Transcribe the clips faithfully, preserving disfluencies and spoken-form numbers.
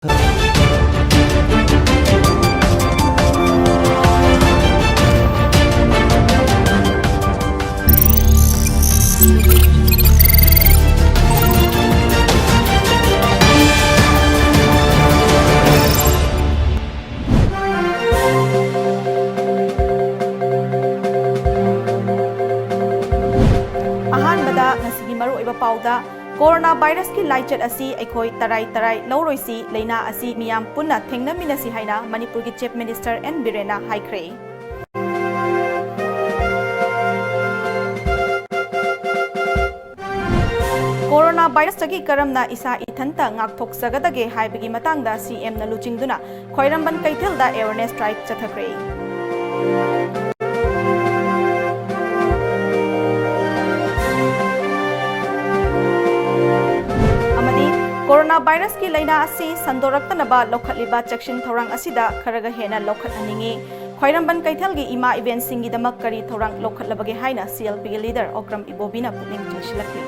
ꯑꯍꯥꯟꯕꯗ ꯉꯁꯤꯒꯤ ꯃꯔꯨꯑꯣꯏꯕ ꯄꯥꯎꯗ, ꯀꯣꯔꯣꯅꯥ ꯚꯥꯏꯔꯁꯀꯤ ꯂꯥꯏꯆꯠ ꯑꯁꯤ ꯑꯩꯈꯣꯏ ꯇꯔꯥꯏ ꯇꯔꯥꯏ ꯂꯧꯔꯣꯏꯁꯤ, ꯂꯩꯅꯥ ꯑꯁꯤ ꯃꯤꯌꯥꯝ ꯄꯨꯟꯅ ꯊꯦꯡꯅꯃꯤꯟꯅꯁꯤ ꯍꯥꯏꯅ ꯃꯅꯤꯄꯨꯔꯒꯤ Chief Minister ꯑꯦꯟ ꯕꯤꯔꯦꯟꯅ ꯍꯥꯏꯈ꯭ꯔꯦ꯫ ꯀꯣꯔꯣꯅꯥ ꯚꯥꯏꯔꯁꯇꯒꯤ ꯀꯔꯝꯅ ꯏꯁꯥ ꯏꯊꯟꯇ ꯉꯥꯛꯊꯣꯛꯆꯒꯗꯒꯦ ꯍꯥꯏꯕꯒꯤ ꯃꯇꯥꯡꯗ ꯁꯤ ꯑꯦꯝꯅ ꯂꯨꯆꯤꯡꯗꯨꯅ ꯈ꯭ꯋꯥꯏꯔꯝꯕꯟ ꯀꯩꯊꯦꯜꯗ awareness drive ꯆꯠꯊꯈ꯭ꯔꯦ꯫ ꯑꯃꯗꯤ ꯀꯣꯔꯣꯅꯥ ꯚꯥꯏꯔꯁꯀꯤ ꯂꯥꯏꯅꯥ ꯑꯁꯤ ꯁꯟꯗꯣꯔꯛꯇꯅꯕ ꯂꯧꯈꯠꯂꯤꯕ ꯆꯦꯛꯁꯤꯟ ꯊꯧꯔꯥꯡ ꯑꯁꯤꯗ ꯈꯔꯒ ꯍꯦꯟꯅ ꯂꯧꯈꯠꯍꯟꯅꯤꯡꯏ꯫ ꯈ꯭ꯋꯥꯏꯔꯝꯕꯟ ꯀꯩꯊꯦꯜꯒꯤ ꯏꯃꯥ event ꯁꯤꯡꯒꯤꯗꯃꯛ ꯀꯔꯤ ꯊꯧꯔꯥꯡ ꯂꯧꯈꯠꯂꯕꯒꯦ ꯍꯥꯏꯅ C L P ꯒꯤ leader ꯑꯣꯀ꯭ꯔꯝ ꯏꯕꯣꯕꯤꯅ ꯄꯨꯛꯅꯤꯡ ꯆꯤꯡꯁꯤꯜꯂꯛꯂꯤ꯫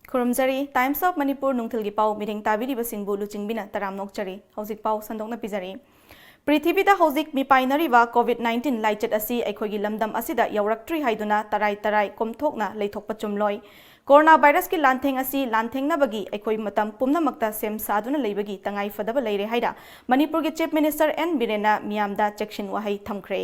ꯈꯨꯔꯨꯝꯖꯔꯤ꯫ Times of Manipur ꯅꯨꯡꯊꯤꯜꯒꯤ ꯄꯥꯎ ꯃꯤꯠꯌꯦꯡ ꯇꯥꯕꯤꯔꯤꯕꯁꯤꯡꯕꯨ ꯂꯨꯆꯤꯡꯕꯤꯅ ꯇꯔꯥꯝꯅ ꯑꯣꯛꯆꯔꯤ꯫ ꯍꯧꯖꯤꯛ ꯄꯥꯎ ꯁꯟꯗꯣꯛꯅ ꯄꯤꯖꯔꯤ꯫ ꯄ꯭ꯔꯤꯊꯤꯕꯤꯗ ꯍꯧꯖꯤꯛ ꯃꯤꯄꯥꯏꯅꯔꯤꯕ COVID nineteen ꯂꯥꯏꯆꯠ ꯑꯁꯤ ꯑꯩꯈꯣꯏꯒꯤ ꯂꯝꯗꯝ ꯑꯁꯤꯗ ꯌꯧꯔꯛꯇ꯭ꯔꯤ ꯍꯥꯏꯗꯨꯅ ꯇꯔꯥꯏ ꯇꯔꯥꯏ ꯀꯣꯝꯊꯣꯛꯅ ꯂꯩꯊꯣꯛꯄ ꯆꯨꯝꯂꯣꯏ꯫ ꯀꯣꯔꯣꯅꯥ ꯚꯥꯏꯔꯁꯀꯤ ꯂꯥꯟꯊꯦꯡ ꯑꯁꯤ ꯂꯥꯟꯊꯦꯡꯅꯕꯒꯤ ꯑꯩꯈꯣꯏ ꯃꯇꯝ ꯄꯨꯝꯅꯃꯛꯇ ꯁꯦꯝ ꯁꯥꯗꯨꯅ ꯂꯩꯕꯒꯤ ꯇꯉꯥꯏ ꯐꯗꯕ ꯂꯩꯔꯦ ꯍꯥꯏꯅ ꯃꯅꯤꯄꯨꯔꯒꯤ Chief Minister ꯑꯦꯟ ꯕꯤꯔꯦꯟꯅ ꯃꯤꯌꯥꯝꯗ ꯆꯦꯛꯁꯤꯟ ꯋꯥꯍꯩ ꯊꯝꯈ꯭ꯔꯦ꯫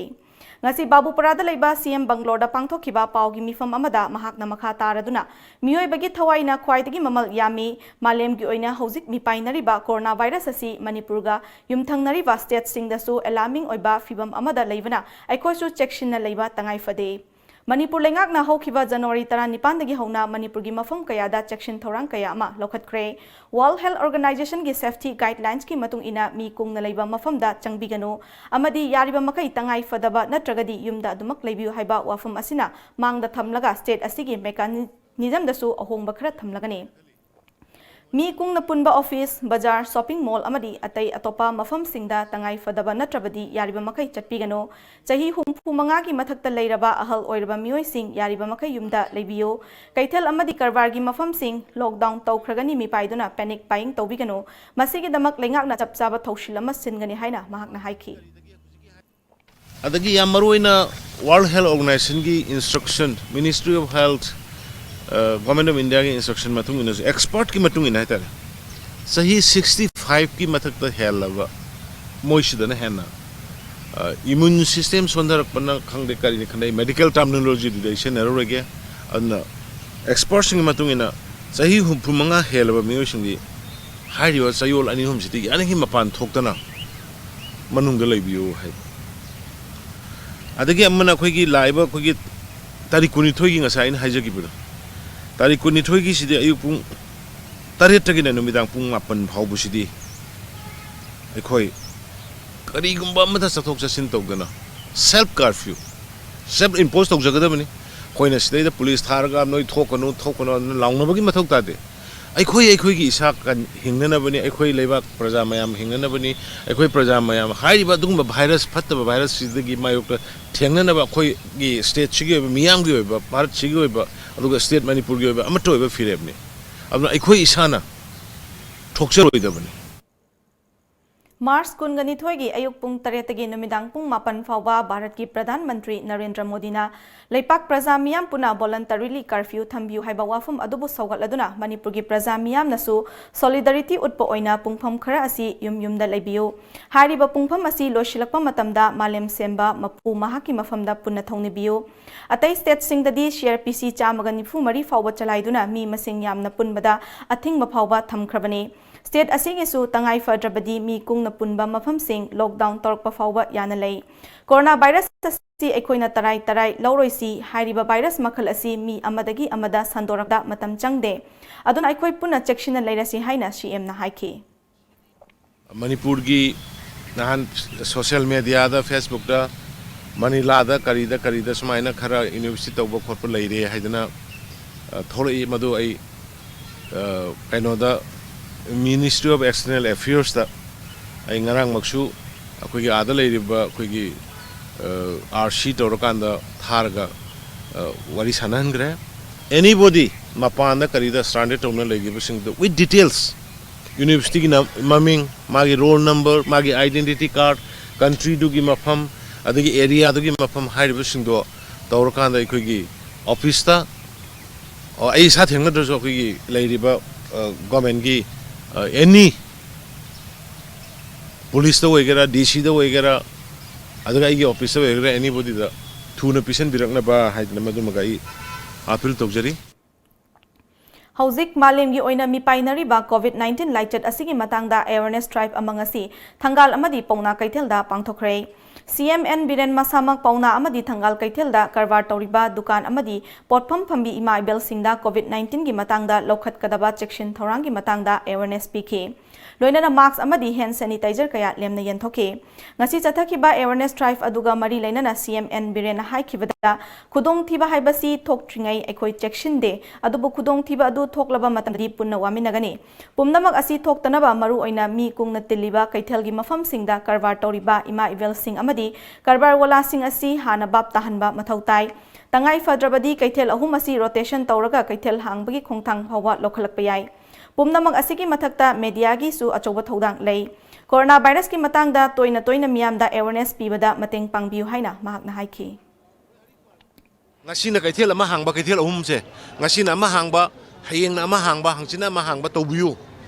ꯉꯁꯤ ꯕꯥꯕꯨꯄꯔꯥꯗ ꯂꯩꯕ C M ꯕꯪꯒ꯭ꯂꯣꯔꯗ ꯄꯥꯡꯊꯣꯛꯈꯤꯕ ꯄꯥꯎꯒꯤ ꯃꯤꯐꯝ ꯑꯃꯗ ꯃꯍꯥꯛꯅ ꯃꯈꯥ ꯇꯥꯔꯗꯨꯅ, ꯃꯤꯑꯣꯏꯕꯒꯤ ꯊꯋꯥꯏꯅ ꯈ꯭ꯋꯥꯏꯗꯒꯤ ꯃꯃꯜ ꯌꯥꯝꯃꯤ, ꯃꯥꯂꯦꯝꯒꯤ ꯑꯣꯏꯅ ꯍꯧꯖꯤꯛ ꯃꯤꯄꯥꯏꯅꯔꯤꯕ ꯀꯣꯔꯣꯅꯥ ꯚꯥꯏꯔꯁ ꯑꯁꯤ ꯃꯅꯤꯄꯨꯔꯒ ꯌꯨꯝꯊꯪꯅꯔꯤꯕ state ꯁꯤꯡꯗꯁꯨ alarming ꯑꯣꯏꯕ ꯐꯤꯚꯝ ꯑꯃꯗ ꯂꯩꯕꯅ ꯑꯩꯈꯣꯏꯁꯨ ꯆꯦꯛꯁꯤꯟꯅ ꯂꯩꯕ ꯇꯉꯥꯏ ꯐꯗꯦ꯫ ꯃꯅꯤꯄꯨꯔ ꯂꯩꯉꯥꯛꯅ ꯍꯧꯈꯤꯕ ꯖꯅꯋꯥꯔꯤ ꯇꯔꯥꯅꯤꯄꯥꯟꯗꯒꯤ ꯍꯧꯅ ꯃꯅꯤꯄꯨꯔꯒꯤ ꯃꯐꯝ ꯀꯌꯥꯗ ꯆꯦꯛꯁꯤꯟ ꯊꯧꯔꯥꯡ ꯀꯌꯥ ꯑꯃ ꯂꯧꯈꯠꯈ꯭ꯔꯦ꯫ World Health Organization ꯒꯤ safety guidelines ꯀꯤ ꯃꯇꯨꯡ ꯏꯟꯅ ꯃꯤ ꯀꯨꯡꯅ ꯂꯩꯕ ꯃꯐꯝꯗ ꯆꯪꯕꯤꯒꯅꯨ ꯑꯃꯗꯤ ꯌꯥꯔꯤꯕ ꯃꯈꯩ ꯇꯉꯥꯏ ꯐꯗꯕ ꯅꯠꯇ꯭ꯔꯒꯗꯤ ꯌꯨꯝꯗ ꯑꯗꯨꯃꯛ ꯂꯩꯕꯤꯌꯨ ꯍꯥꯏꯕ ꯋꯥꯐꯝ ꯑꯁꯤꯅ ꯃꯥꯡꯗ ꯊꯝꯂꯒ state ꯑꯁꯤꯒꯤ mechanism ꯗꯁꯨ ꯑꯍꯣꯡꯕ ꯈꯔ ꯊꯝꯂꯒꯅꯤ꯫ ꯃꯤ ꯀꯨꯡꯅ ꯄꯨꯟꯕ ꯑꯣꯐꯤꯁ, ꯕꯖꯥꯔ, ꯁꯣꯄꯤꯡ ꯃꯣꯜ ꯑꯃꯗꯤ ꯑꯇꯩ ꯑꯇꯣꯞꯄ ꯃꯐꯝꯁꯤꯡꯗ ꯇꯉꯥꯏ ꯐꯗꯕ ꯅꯠꯇ꯭ꯔꯕꯗꯤ ꯌꯥꯔꯤꯕ ꯃꯈꯩ ꯆꯠꯄꯤꯒꯅꯨ꯫ ꯆꯍꯤ ꯍꯨꯝꯐꯨ ꯃꯉꯥꯒꯤ ꯃꯊꯛꯇ ꯂꯩꯔꯕ ꯑꯍꯜ ꯑꯣꯏꯔꯕ ꯃꯤꯑꯣꯏꯁꯤꯡ ꯌꯥꯔꯤꯕ ꯃꯈꯩ ꯌꯨꯝꯗ ꯂꯩꯕꯤꯌꯨ꯫ ꯀꯩꯊꯦꯜ ꯑꯃꯗꯤ ꯀꯔꯕꯥꯔꯒꯤ ꯃꯐꯝꯁꯤꯡ ꯂꯣꯛꯗꯥꯎꯟ ꯇꯧꯈ꯭ꯔꯒꯅꯤ ꯃꯤꯄꯥꯏꯗꯨꯅ ꯄꯦꯅꯤꯛ ꯕꯥꯏꯌꯤꯡ ꯇꯧꯕꯤꯒꯅꯨ꯫ ꯃꯁꯤꯒꯤꯗꯃꯛ ꯂꯩꯉꯥꯛꯅ ꯆꯞ ꯆꯥꯕ ꯊꯧꯁꯤꯜ ꯑꯃ ꯁꯤꯟꯒꯅꯤ ꯍꯥꯏꯅ ꯃꯍꯥꯛꯅ ꯍꯥꯏꯈꯤ꯫ ꯑꯗꯒꯤ ꯌꯥꯝ ꯃꯔꯨꯑꯣꯏꯅ World Health Organizationꯒꯤ instruction, Ministry of Health, Government of Indiaꯒꯤ instruction ꯃꯇꯨꯡ ꯏꯟꯅꯁꯨ, expertꯀꯤ ꯃꯇꯨꯡ ꯏꯟꯅ ꯍꯥꯏꯇꯥꯔꯦ, ꯆꯍꯤ sixty fiveꯀꯤ ꯃꯊꯛꯇ ꯍꯦꯜꯂꯕ ꯃꯣꯏꯁꯤꯗꯅ ꯍꯦꯟꯅ immune system ꯁꯣꯟꯊꯔꯛꯄꯅ ꯈꯪꯗꯦ, ꯀꯔꯤꯅꯤ ꯈꯪꯗꯦ, medical terminologyꯗꯨꯗꯤ ꯑꯩ ꯁꯤꯖꯤꯟꯅꯔꯔꯣꯏꯒꯦ꯫ ꯑꯗꯨꯅ expertꯁꯤꯡꯒꯤ ꯃꯇꯨꯡ ꯏꯟꯅ ꯆꯍꯤ ꯍꯨꯝꯐꯨ ꯃꯉꯥ ꯍꯦꯜꯂꯕ ꯃꯤꯑꯣꯏꯁꯤꯡꯗꯤ ꯍꯥꯏꯔꯤꯕ ꯆꯌꯣꯜ ꯑꯅꯤ ꯑꯍꯨꯝꯁꯤꯗꯤ ꯌꯥꯔꯤꯉꯩ ꯃꯄꯥꯟ ꯊꯣꯛꯇꯅ ꯃꯅꯨꯡꯗ ꯂꯩꯕꯤꯌꯨ ꯍꯥꯏꯕ꯫ ꯑꯗꯒꯤ ꯑꯃꯅ ꯑꯩꯈꯣꯏꯒꯤ ꯂꯥꯛꯏꯕ ꯑꯩꯈꯣꯏꯒꯤ ꯇꯥꯔꯤꯛ ꯀꯨꯟꯅꯤꯊꯣꯏꯒꯤ, ꯉꯁꯥꯏ ꯑꯩꯅ ꯍꯥꯏꯖꯈꯤꯕꯗꯣ, ꯇꯥꯔꯤꯛ ꯀꯨꯟꯅꯤꯊꯣꯏꯒꯤꯁꯤꯗꯤ ꯑꯌꯨꯛ ꯄꯨꯡ ꯇꯔꯦꯠꯇꯒꯤꯅ ꯅꯨꯃꯤꯗꯥꯡ ꯄꯨꯡ ꯃꯥꯄꯟ ꯐꯥꯎꯕꯁꯤꯗꯤ ꯑꯩꯈꯣꯏ ꯀꯔꯤꯒꯨꯝꯕ ꯑꯃꯗ ꯆꯠꯊꯣꯛ ꯆꯠꯁꯤꯟ ꯇꯧꯗꯅ self curfew, self impose ꯇꯧꯖꯒꯗꯕꯅꯤ꯫ ꯑꯩꯈꯣꯏꯅ ꯁꯤꯗꯩꯗ ꯄꯨꯂꯤꯁ ꯊꯥꯔꯒ "ꯅꯣꯏ ꯊꯣꯛꯀꯅꯨ, ꯊꯣꯛꯀꯅꯨ" ꯑꯗꯨꯅ ꯂꯥꯎꯅꯕꯒꯤ ꯃꯊꯧ ꯇꯥꯗꯦ꯫ ꯑꯩꯈꯣꯏ ꯑꯩꯈꯣꯏꯒꯤ ꯏꯁꯥ ꯀꯟ-, ꯍꯤꯡꯅꯅꯕꯅꯤ, ꯑꯩꯈꯣꯏ ꯂꯩꯕꯥꯛ ꯄ꯭ꯔꯖꯥ ꯃꯌꯥꯝ ꯍꯤꯡꯅꯅꯕꯅꯤ꯫ ꯑꯩꯈꯣꯏ ꯄ꯭ꯔꯖꯥ ꯃꯌꯥꯝ, ꯍꯥꯏꯔꯤꯕ ꯑꯗꯨꯒꯨꯝꯕ ꯚꯥꯏꯔꯁ, ꯐꯠꯇꯕ ꯚꯥꯏꯔꯁꯁꯤꯗꯒꯤ ꯃꯥꯌꯣꯛꯇ ꯊꯦꯡꯅꯅꯕ ꯑꯩꯈꯣꯏꯒꯤ ꯁ꯭ꯇꯦꯠꯁꯤꯒꯤ ꯑꯣꯏꯕ, ꯃꯤꯌꯥꯝꯒꯤ ꯑꯣꯏꯕ, ꯚꯥꯔꯠꯁꯤꯒꯤ ꯑꯣꯏꯕ, ꯑꯗꯨꯒ ꯁ꯭ꯇꯦꯠ ꯃꯅꯤꯄꯨꯔꯒꯤ ꯑꯣꯏꯕ ꯑꯃꯠꯇ ꯑꯣꯏꯕ ꯐꯤꯔꯦꯞꯅꯤ꯫ ꯑꯗꯨꯅ ꯑꯩꯈꯣꯏ ꯏꯁꯥꯅ ꯊꯣꯛꯆꯔꯣꯏꯗꯕꯅꯤ꯫ ꯃꯥꯔꯆ ꯀꯨꯟꯒ ꯅꯤꯊꯣꯏꯒꯤ ꯑꯌꯨꯛ ꯄꯨꯡ ꯇꯔꯦꯠꯇꯒꯤ ꯅꯨꯃꯤꯗꯥꯡ ꯄꯨꯡ ꯃꯥꯄꯟ ꯐꯥꯎꯕ ꯚꯥꯔꯠꯀꯤ ꯄ꯭ꯔꯙꯥꯟ ꯃꯟꯇ꯭ꯔꯤ ꯅꯔꯦꯟꯗ꯭ꯔ ꯃꯣꯗꯤꯅ ꯂꯩꯄꯥꯛ ꯄ꯭ꯔꯖꯥ ꯃꯤꯌꯥꯝ ꯄꯨꯟꯅ voluntarily curfew ꯊꯝꯕꯤꯌꯨ ꯍꯥꯏꯕ ꯋꯥꯐꯝ ꯑꯗꯨꯕꯨ ꯁꯧꯒꯠꯂꯗꯨꯅ ꯃꯅꯤꯄꯨꯔꯒꯤ ꯄ꯭ꯔꯖꯥ ꯃꯤꯌꯥꯝꯅꯁꯨ solidarity ꯎꯠꯄ ꯑꯣꯏꯅ ꯄꯨꯡꯐꯝ ꯈꯔ ꯑꯁꯤ ꯌꯨꯝ ꯌꯨꯝꯗ ꯂꯩꯕꯤꯌꯨ꯫ ꯍꯥꯏꯔꯤꯕ ꯄꯨꯡꯐꯝ ꯑꯁꯤ ꯂꯣꯏꯁꯤꯜꯂꯛꯄ ꯃꯇꯝꯗ ꯃꯥꯂꯦꯝ ꯁꯦꯝꯕ ꯃꯄꯨ ꯃꯍꯥꯛꯀꯤ ꯃꯐꯝꯗ ꯄꯨꯟꯅ ꯊꯧꯅꯤꯕꯤꯌꯨ꯫ ꯑꯇꯩ ꯁ꯭ꯇꯦꯠꯁꯤꯡꯗꯗꯤ CrPC ꯆꯥꯝꯃꯒ ꯅꯤꯐꯨ ꯃꯔꯤ ꯐꯥꯎꯕ ꯆꯂꯥꯏꯗꯨꯅ ꯃꯤ ꯃꯁꯤꯡ ꯌꯥꯝꯅ ꯄꯨꯟꯕꯗ ꯑꯊꯤꯡꯕ ꯐꯥꯎꯕ ꯊꯝꯈ꯭ꯔꯕꯅꯤ꯫ ꯁ꯭ꯇꯦꯠ ꯑꯁꯤꯒꯤꯁꯨ ꯇꯉꯥꯏ ꯐꯗ꯭ꯔꯕꯗꯤ ꯃꯤ ꯀꯨꯡꯅ ꯄꯨꯟꯕ ꯃꯐꯝꯁꯤꯡ ꯂꯣꯛꯗꯥꯎꯟ ꯇꯧꯔꯛꯄ ꯐꯥꯎꯕ ꯌꯥꯅ ꯂꯩ꯫ ꯀꯣꯔꯣꯅꯥ ꯚꯥꯏꯔꯁ ꯑꯁꯤ ꯑꯩꯈꯣꯏꯅ ꯇꯔꯥꯏ ꯇꯔꯥꯏ ꯂꯧꯔꯣꯏꯁꯤ꯫ ꯍꯥꯏꯔꯤꯕ ꯚꯥꯏꯔꯁ ꯃꯈꯜ ꯑꯁꯤ ꯃꯤ ꯑꯃꯗꯒꯤ ꯑꯃꯗ ꯁꯟꯗꯣꯔꯛꯄꯗ ꯃꯇꯝ ꯆꯪꯗꯦ꯫ ꯑꯗꯨꯅ ꯑꯩꯈꯣꯏ ꯄꯨꯟꯅ ꯆꯦꯛꯁꯤꯟꯅ ꯂꯩꯔꯁꯤ ꯍꯥꯏꯅ CMꯅ ꯍꯥꯏꯈꯤ꯫ ꯃꯅꯤꯄꯨꯔꯒꯤ ꯅꯍꯥꯟ social mediaꯗ, Facebookꯇ ꯃꯅꯤꯂꯥꯗ ꯀꯔꯤꯗ ꯀꯔꯤꯗ ꯁꯨꯃꯥꯏꯅ ꯈꯔ university ꯇꯧꯕ ꯈꯣꯠꯄ ꯂꯩꯔꯦ ꯍꯥꯏꯗꯅ, ꯑ, ꯊꯣꯛꯂꯛꯏ꯫ ꯃꯗꯨ ꯑꯩ ꯀꯩꯅꯣꯗ, Ministry of External Affairs ꯇ ꯑꯩ ꯉꯔꯥꯡꯃꯛꯁꯨ ꯑꯩꯈꯣꯏꯒꯤ ꯑꯥꯗ ꯂꯩꯔꯤꯕ ꯑꯩꯈꯣꯏꯒꯤ, ꯑꯥꯔ ꯁꯤ ꯇꯧꯔꯀꯥꯟꯗ ꯊꯥꯔꯒ ꯋꯥꯔꯤ ꯁꯥꯟꯅꯍꯟꯈ꯭ꯔꯦ꯫ Anybody ꯃꯄꯥꯟꯗ ꯀꯔꯤꯗ stranded ꯇꯧꯅ ꯂꯩꯔꯤꯕꯁꯤꯡꯗꯣ with details, university ꯒꯤ ꯃꯃꯤꯡ, ꯃꯥꯒꯤ roll number, ꯃꯥꯒꯤ identity card, country ꯗꯨꯒꯤ ꯃꯐꯝ, ꯑꯗꯒꯤ area ꯗꯨꯒꯤ ꯃꯐꯝ ꯍꯥꯏꯔꯤꯕꯁꯤꯡꯗꯣ ꯇꯧꯔꯀꯥꯟꯗ ꯑꯩꯈꯣꯏꯒꯤ office ꯇ, ꯑꯣ, ꯑꯩ ꯏꯁꯥ ꯊꯦꯡꯅꯗ꯭ꯔꯁꯨ ꯑꯩꯈꯣꯏꯒꯤ ꯂꯩꯔꯤꯕ government ꯀꯤ any police ꯇ ꯑꯣꯏꯒꯦꯔꯥ, D C ꯗ ꯑꯣꯏꯒꯦꯔꯥ, ꯑꯗꯨꯒ ꯑꯩꯒꯤ office ꯇ ꯑꯣꯏꯒꯦꯔꯥ, anybody ꯗ ꯊꯨꯅ ꯄꯤꯁꯤꯟꯕꯤꯔꯛꯅꯕ ꯍꯥꯏꯗꯅ ꯃꯗꯨꯃꯒ ꯑꯩ appeal ꯇꯧꯖꯔꯤ꯫ ꯍꯧꯖꯤꯛ ꯃꯥꯂꯦꯝꯒꯤ ꯑꯣꯏꯅ ꯃꯤꯄꯥꯏꯅꯔꯤꯕ COVID nineteen ꯂꯥꯏꯆꯠ ꯑꯁꯤꯒꯤ ꯃꯇꯥꯡꯗ awareness drive ꯑꯃ ꯉꯁꯤ ꯊꯪꯒꯥꯜ ꯑꯃꯗꯤ ꯄꯥꯎꯅꯥ ꯀꯩꯊꯦꯜꯗ ꯄꯥꯡꯊꯣꯛꯈ꯭ꯔꯦ꯫ C M N ꯕꯤꯔꯦꯟ ꯃꯁꯥꯃꯛ ꯄꯥꯎꯅꯥ ꯑꯃꯗꯤ ꯊꯪꯒꯥꯜ ꯀꯩꯊꯦꯜꯗ ꯀꯔꯕꯥꯔ ꯇꯧꯔꯤꯕ ꯗꯨꯀꯥꯟ ꯑꯃꯗꯤ ꯄꯣꯠꯐꯝ ꯐꯝꯕꯤ ꯏꯃꯥ ꯏꯕꯦꯜꯁꯤꯡꯗ COVID nineteen ꯒꯤ ꯃꯇꯥꯡꯗ ꯂꯧꯈꯠꯀꯗꯕ ꯆꯦꯛꯁꯤꯟ ꯊꯧꯔꯥꯡꯒꯤ ꯃꯇꯥꯡꯗ awareness ꯄꯤꯈꯤ꯫ ꯂꯣꯏꯅꯅ mask ꯑꯃꯗꯤ hand sanitizer ꯀꯌꯥ ꯂꯦꯝꯅ ꯌꯦꯟꯊꯣꯛꯈꯤ꯫ ꯉꯁꯤ ꯆꯠꯊꯈꯤꯕ awareness drive ꯑꯗꯨꯒ ꯃꯔꯤ ꯂꯩꯅꯅ C M N ꯕꯤꯔꯦꯟꯅ ꯍꯥꯏꯈꯤꯕꯗ, ꯈꯨꯗꯣꯡꯊꯤꯕ ꯍꯥꯏꯕꯁꯤ ꯊꯣꯛꯇ꯭ꯔꯤꯉꯩ ꯑꯩꯈꯣꯏ ꯆꯦꯛꯁꯤꯟꯗꯦ, ꯑꯗꯨꯕꯨ ꯈꯨꯗꯣꯡꯊꯤꯕ ꯑꯗꯨ ꯊꯣꯛꯂꯕ ꯃꯇꯝꯗꯗꯤ ꯄꯨꯟꯅ ꯋꯥꯃꯤꯟꯅꯒꯅꯤ꯫ ꯄꯨꯝꯅꯃꯛ ꯑꯁꯤ ꯊꯣꯛꯇꯅꯕ ꯃꯔꯨꯑꯣꯏꯅ ꯃꯤ ꯀꯨꯡꯅ ꯇꯤꯜꯂꯤꯕ ꯀꯩꯊꯦꯜꯒꯤ ꯃꯐꯝꯁꯤꯡꯗ ꯀꯔꯕꯥꯔ ꯇꯧꯔꯤꯕ ꯏꯃꯥ ꯏꯕꯦꯜꯁꯤꯡ ꯑꯃꯗꯤ ꯀꯔꯕꯥꯔ ꯋꯥꯂꯥꯁꯤꯡ ꯑꯁꯤ ꯍꯥꯟꯅ ꯚꯥꯞ ꯇꯥꯍꯟꯕ ꯃꯊꯧ ꯇꯥꯏ꯫ ꯇꯉꯥꯏ ꯐꯗ꯭ꯔꯕꯗꯤ ꯀꯩꯊꯦꯜ ꯑꯍꯨꯝ ꯑꯁꯤ rotation ꯇꯧꯔꯒ ꯀꯩꯊꯦꯜ ꯍꯥꯡꯕꯒꯤ ꯈꯣꯡꯊꯥꯡ ꯐꯥꯎꯕ ꯂꯧꯈꯠꯂꯛꯄ ꯌꯥꯏ꯫ ꯄꯨꯝꯅꯃꯛ ꯑꯁꯤꯒꯤ ꯃꯊꯛꯇ media ꯒꯤꯁꯨ ꯑꯆꯧꯕ ꯊꯧꯗꯥꯡ ꯂꯩ꯫ Corona virus ꯀꯤ ꯃꯇꯥꯡꯗ ꯇꯣꯏꯅ ꯇꯣꯏꯅ ꯃꯤꯌꯥꯝꯗ awareness ꯄꯤꯕꯗ ꯃꯇꯦꯡ ꯄꯥꯡꯕꯤꯌꯨ ꯍꯥꯏꯅ ꯃꯍꯥꯛꯅ ꯍꯥꯏꯈꯤ꯫ ꯉꯁꯤꯅ ꯀꯩꯊꯦꯜ ꯑꯃ ꯍꯥꯡꯕ, ꯀꯩꯊꯦꯜ ꯑꯍꯨꯝꯁꯦ, ꯉꯁꯤꯅ ꯑꯃ ꯍꯥꯡꯕ, ꯍꯌꯦꯡꯅ ꯑꯃ ꯍꯥꯡꯕ, ꯍꯪꯆꯤꯠꯅ ꯑꯃ ꯍꯥꯡꯕ ꯇꯧꯕꯤꯌꯨ꯫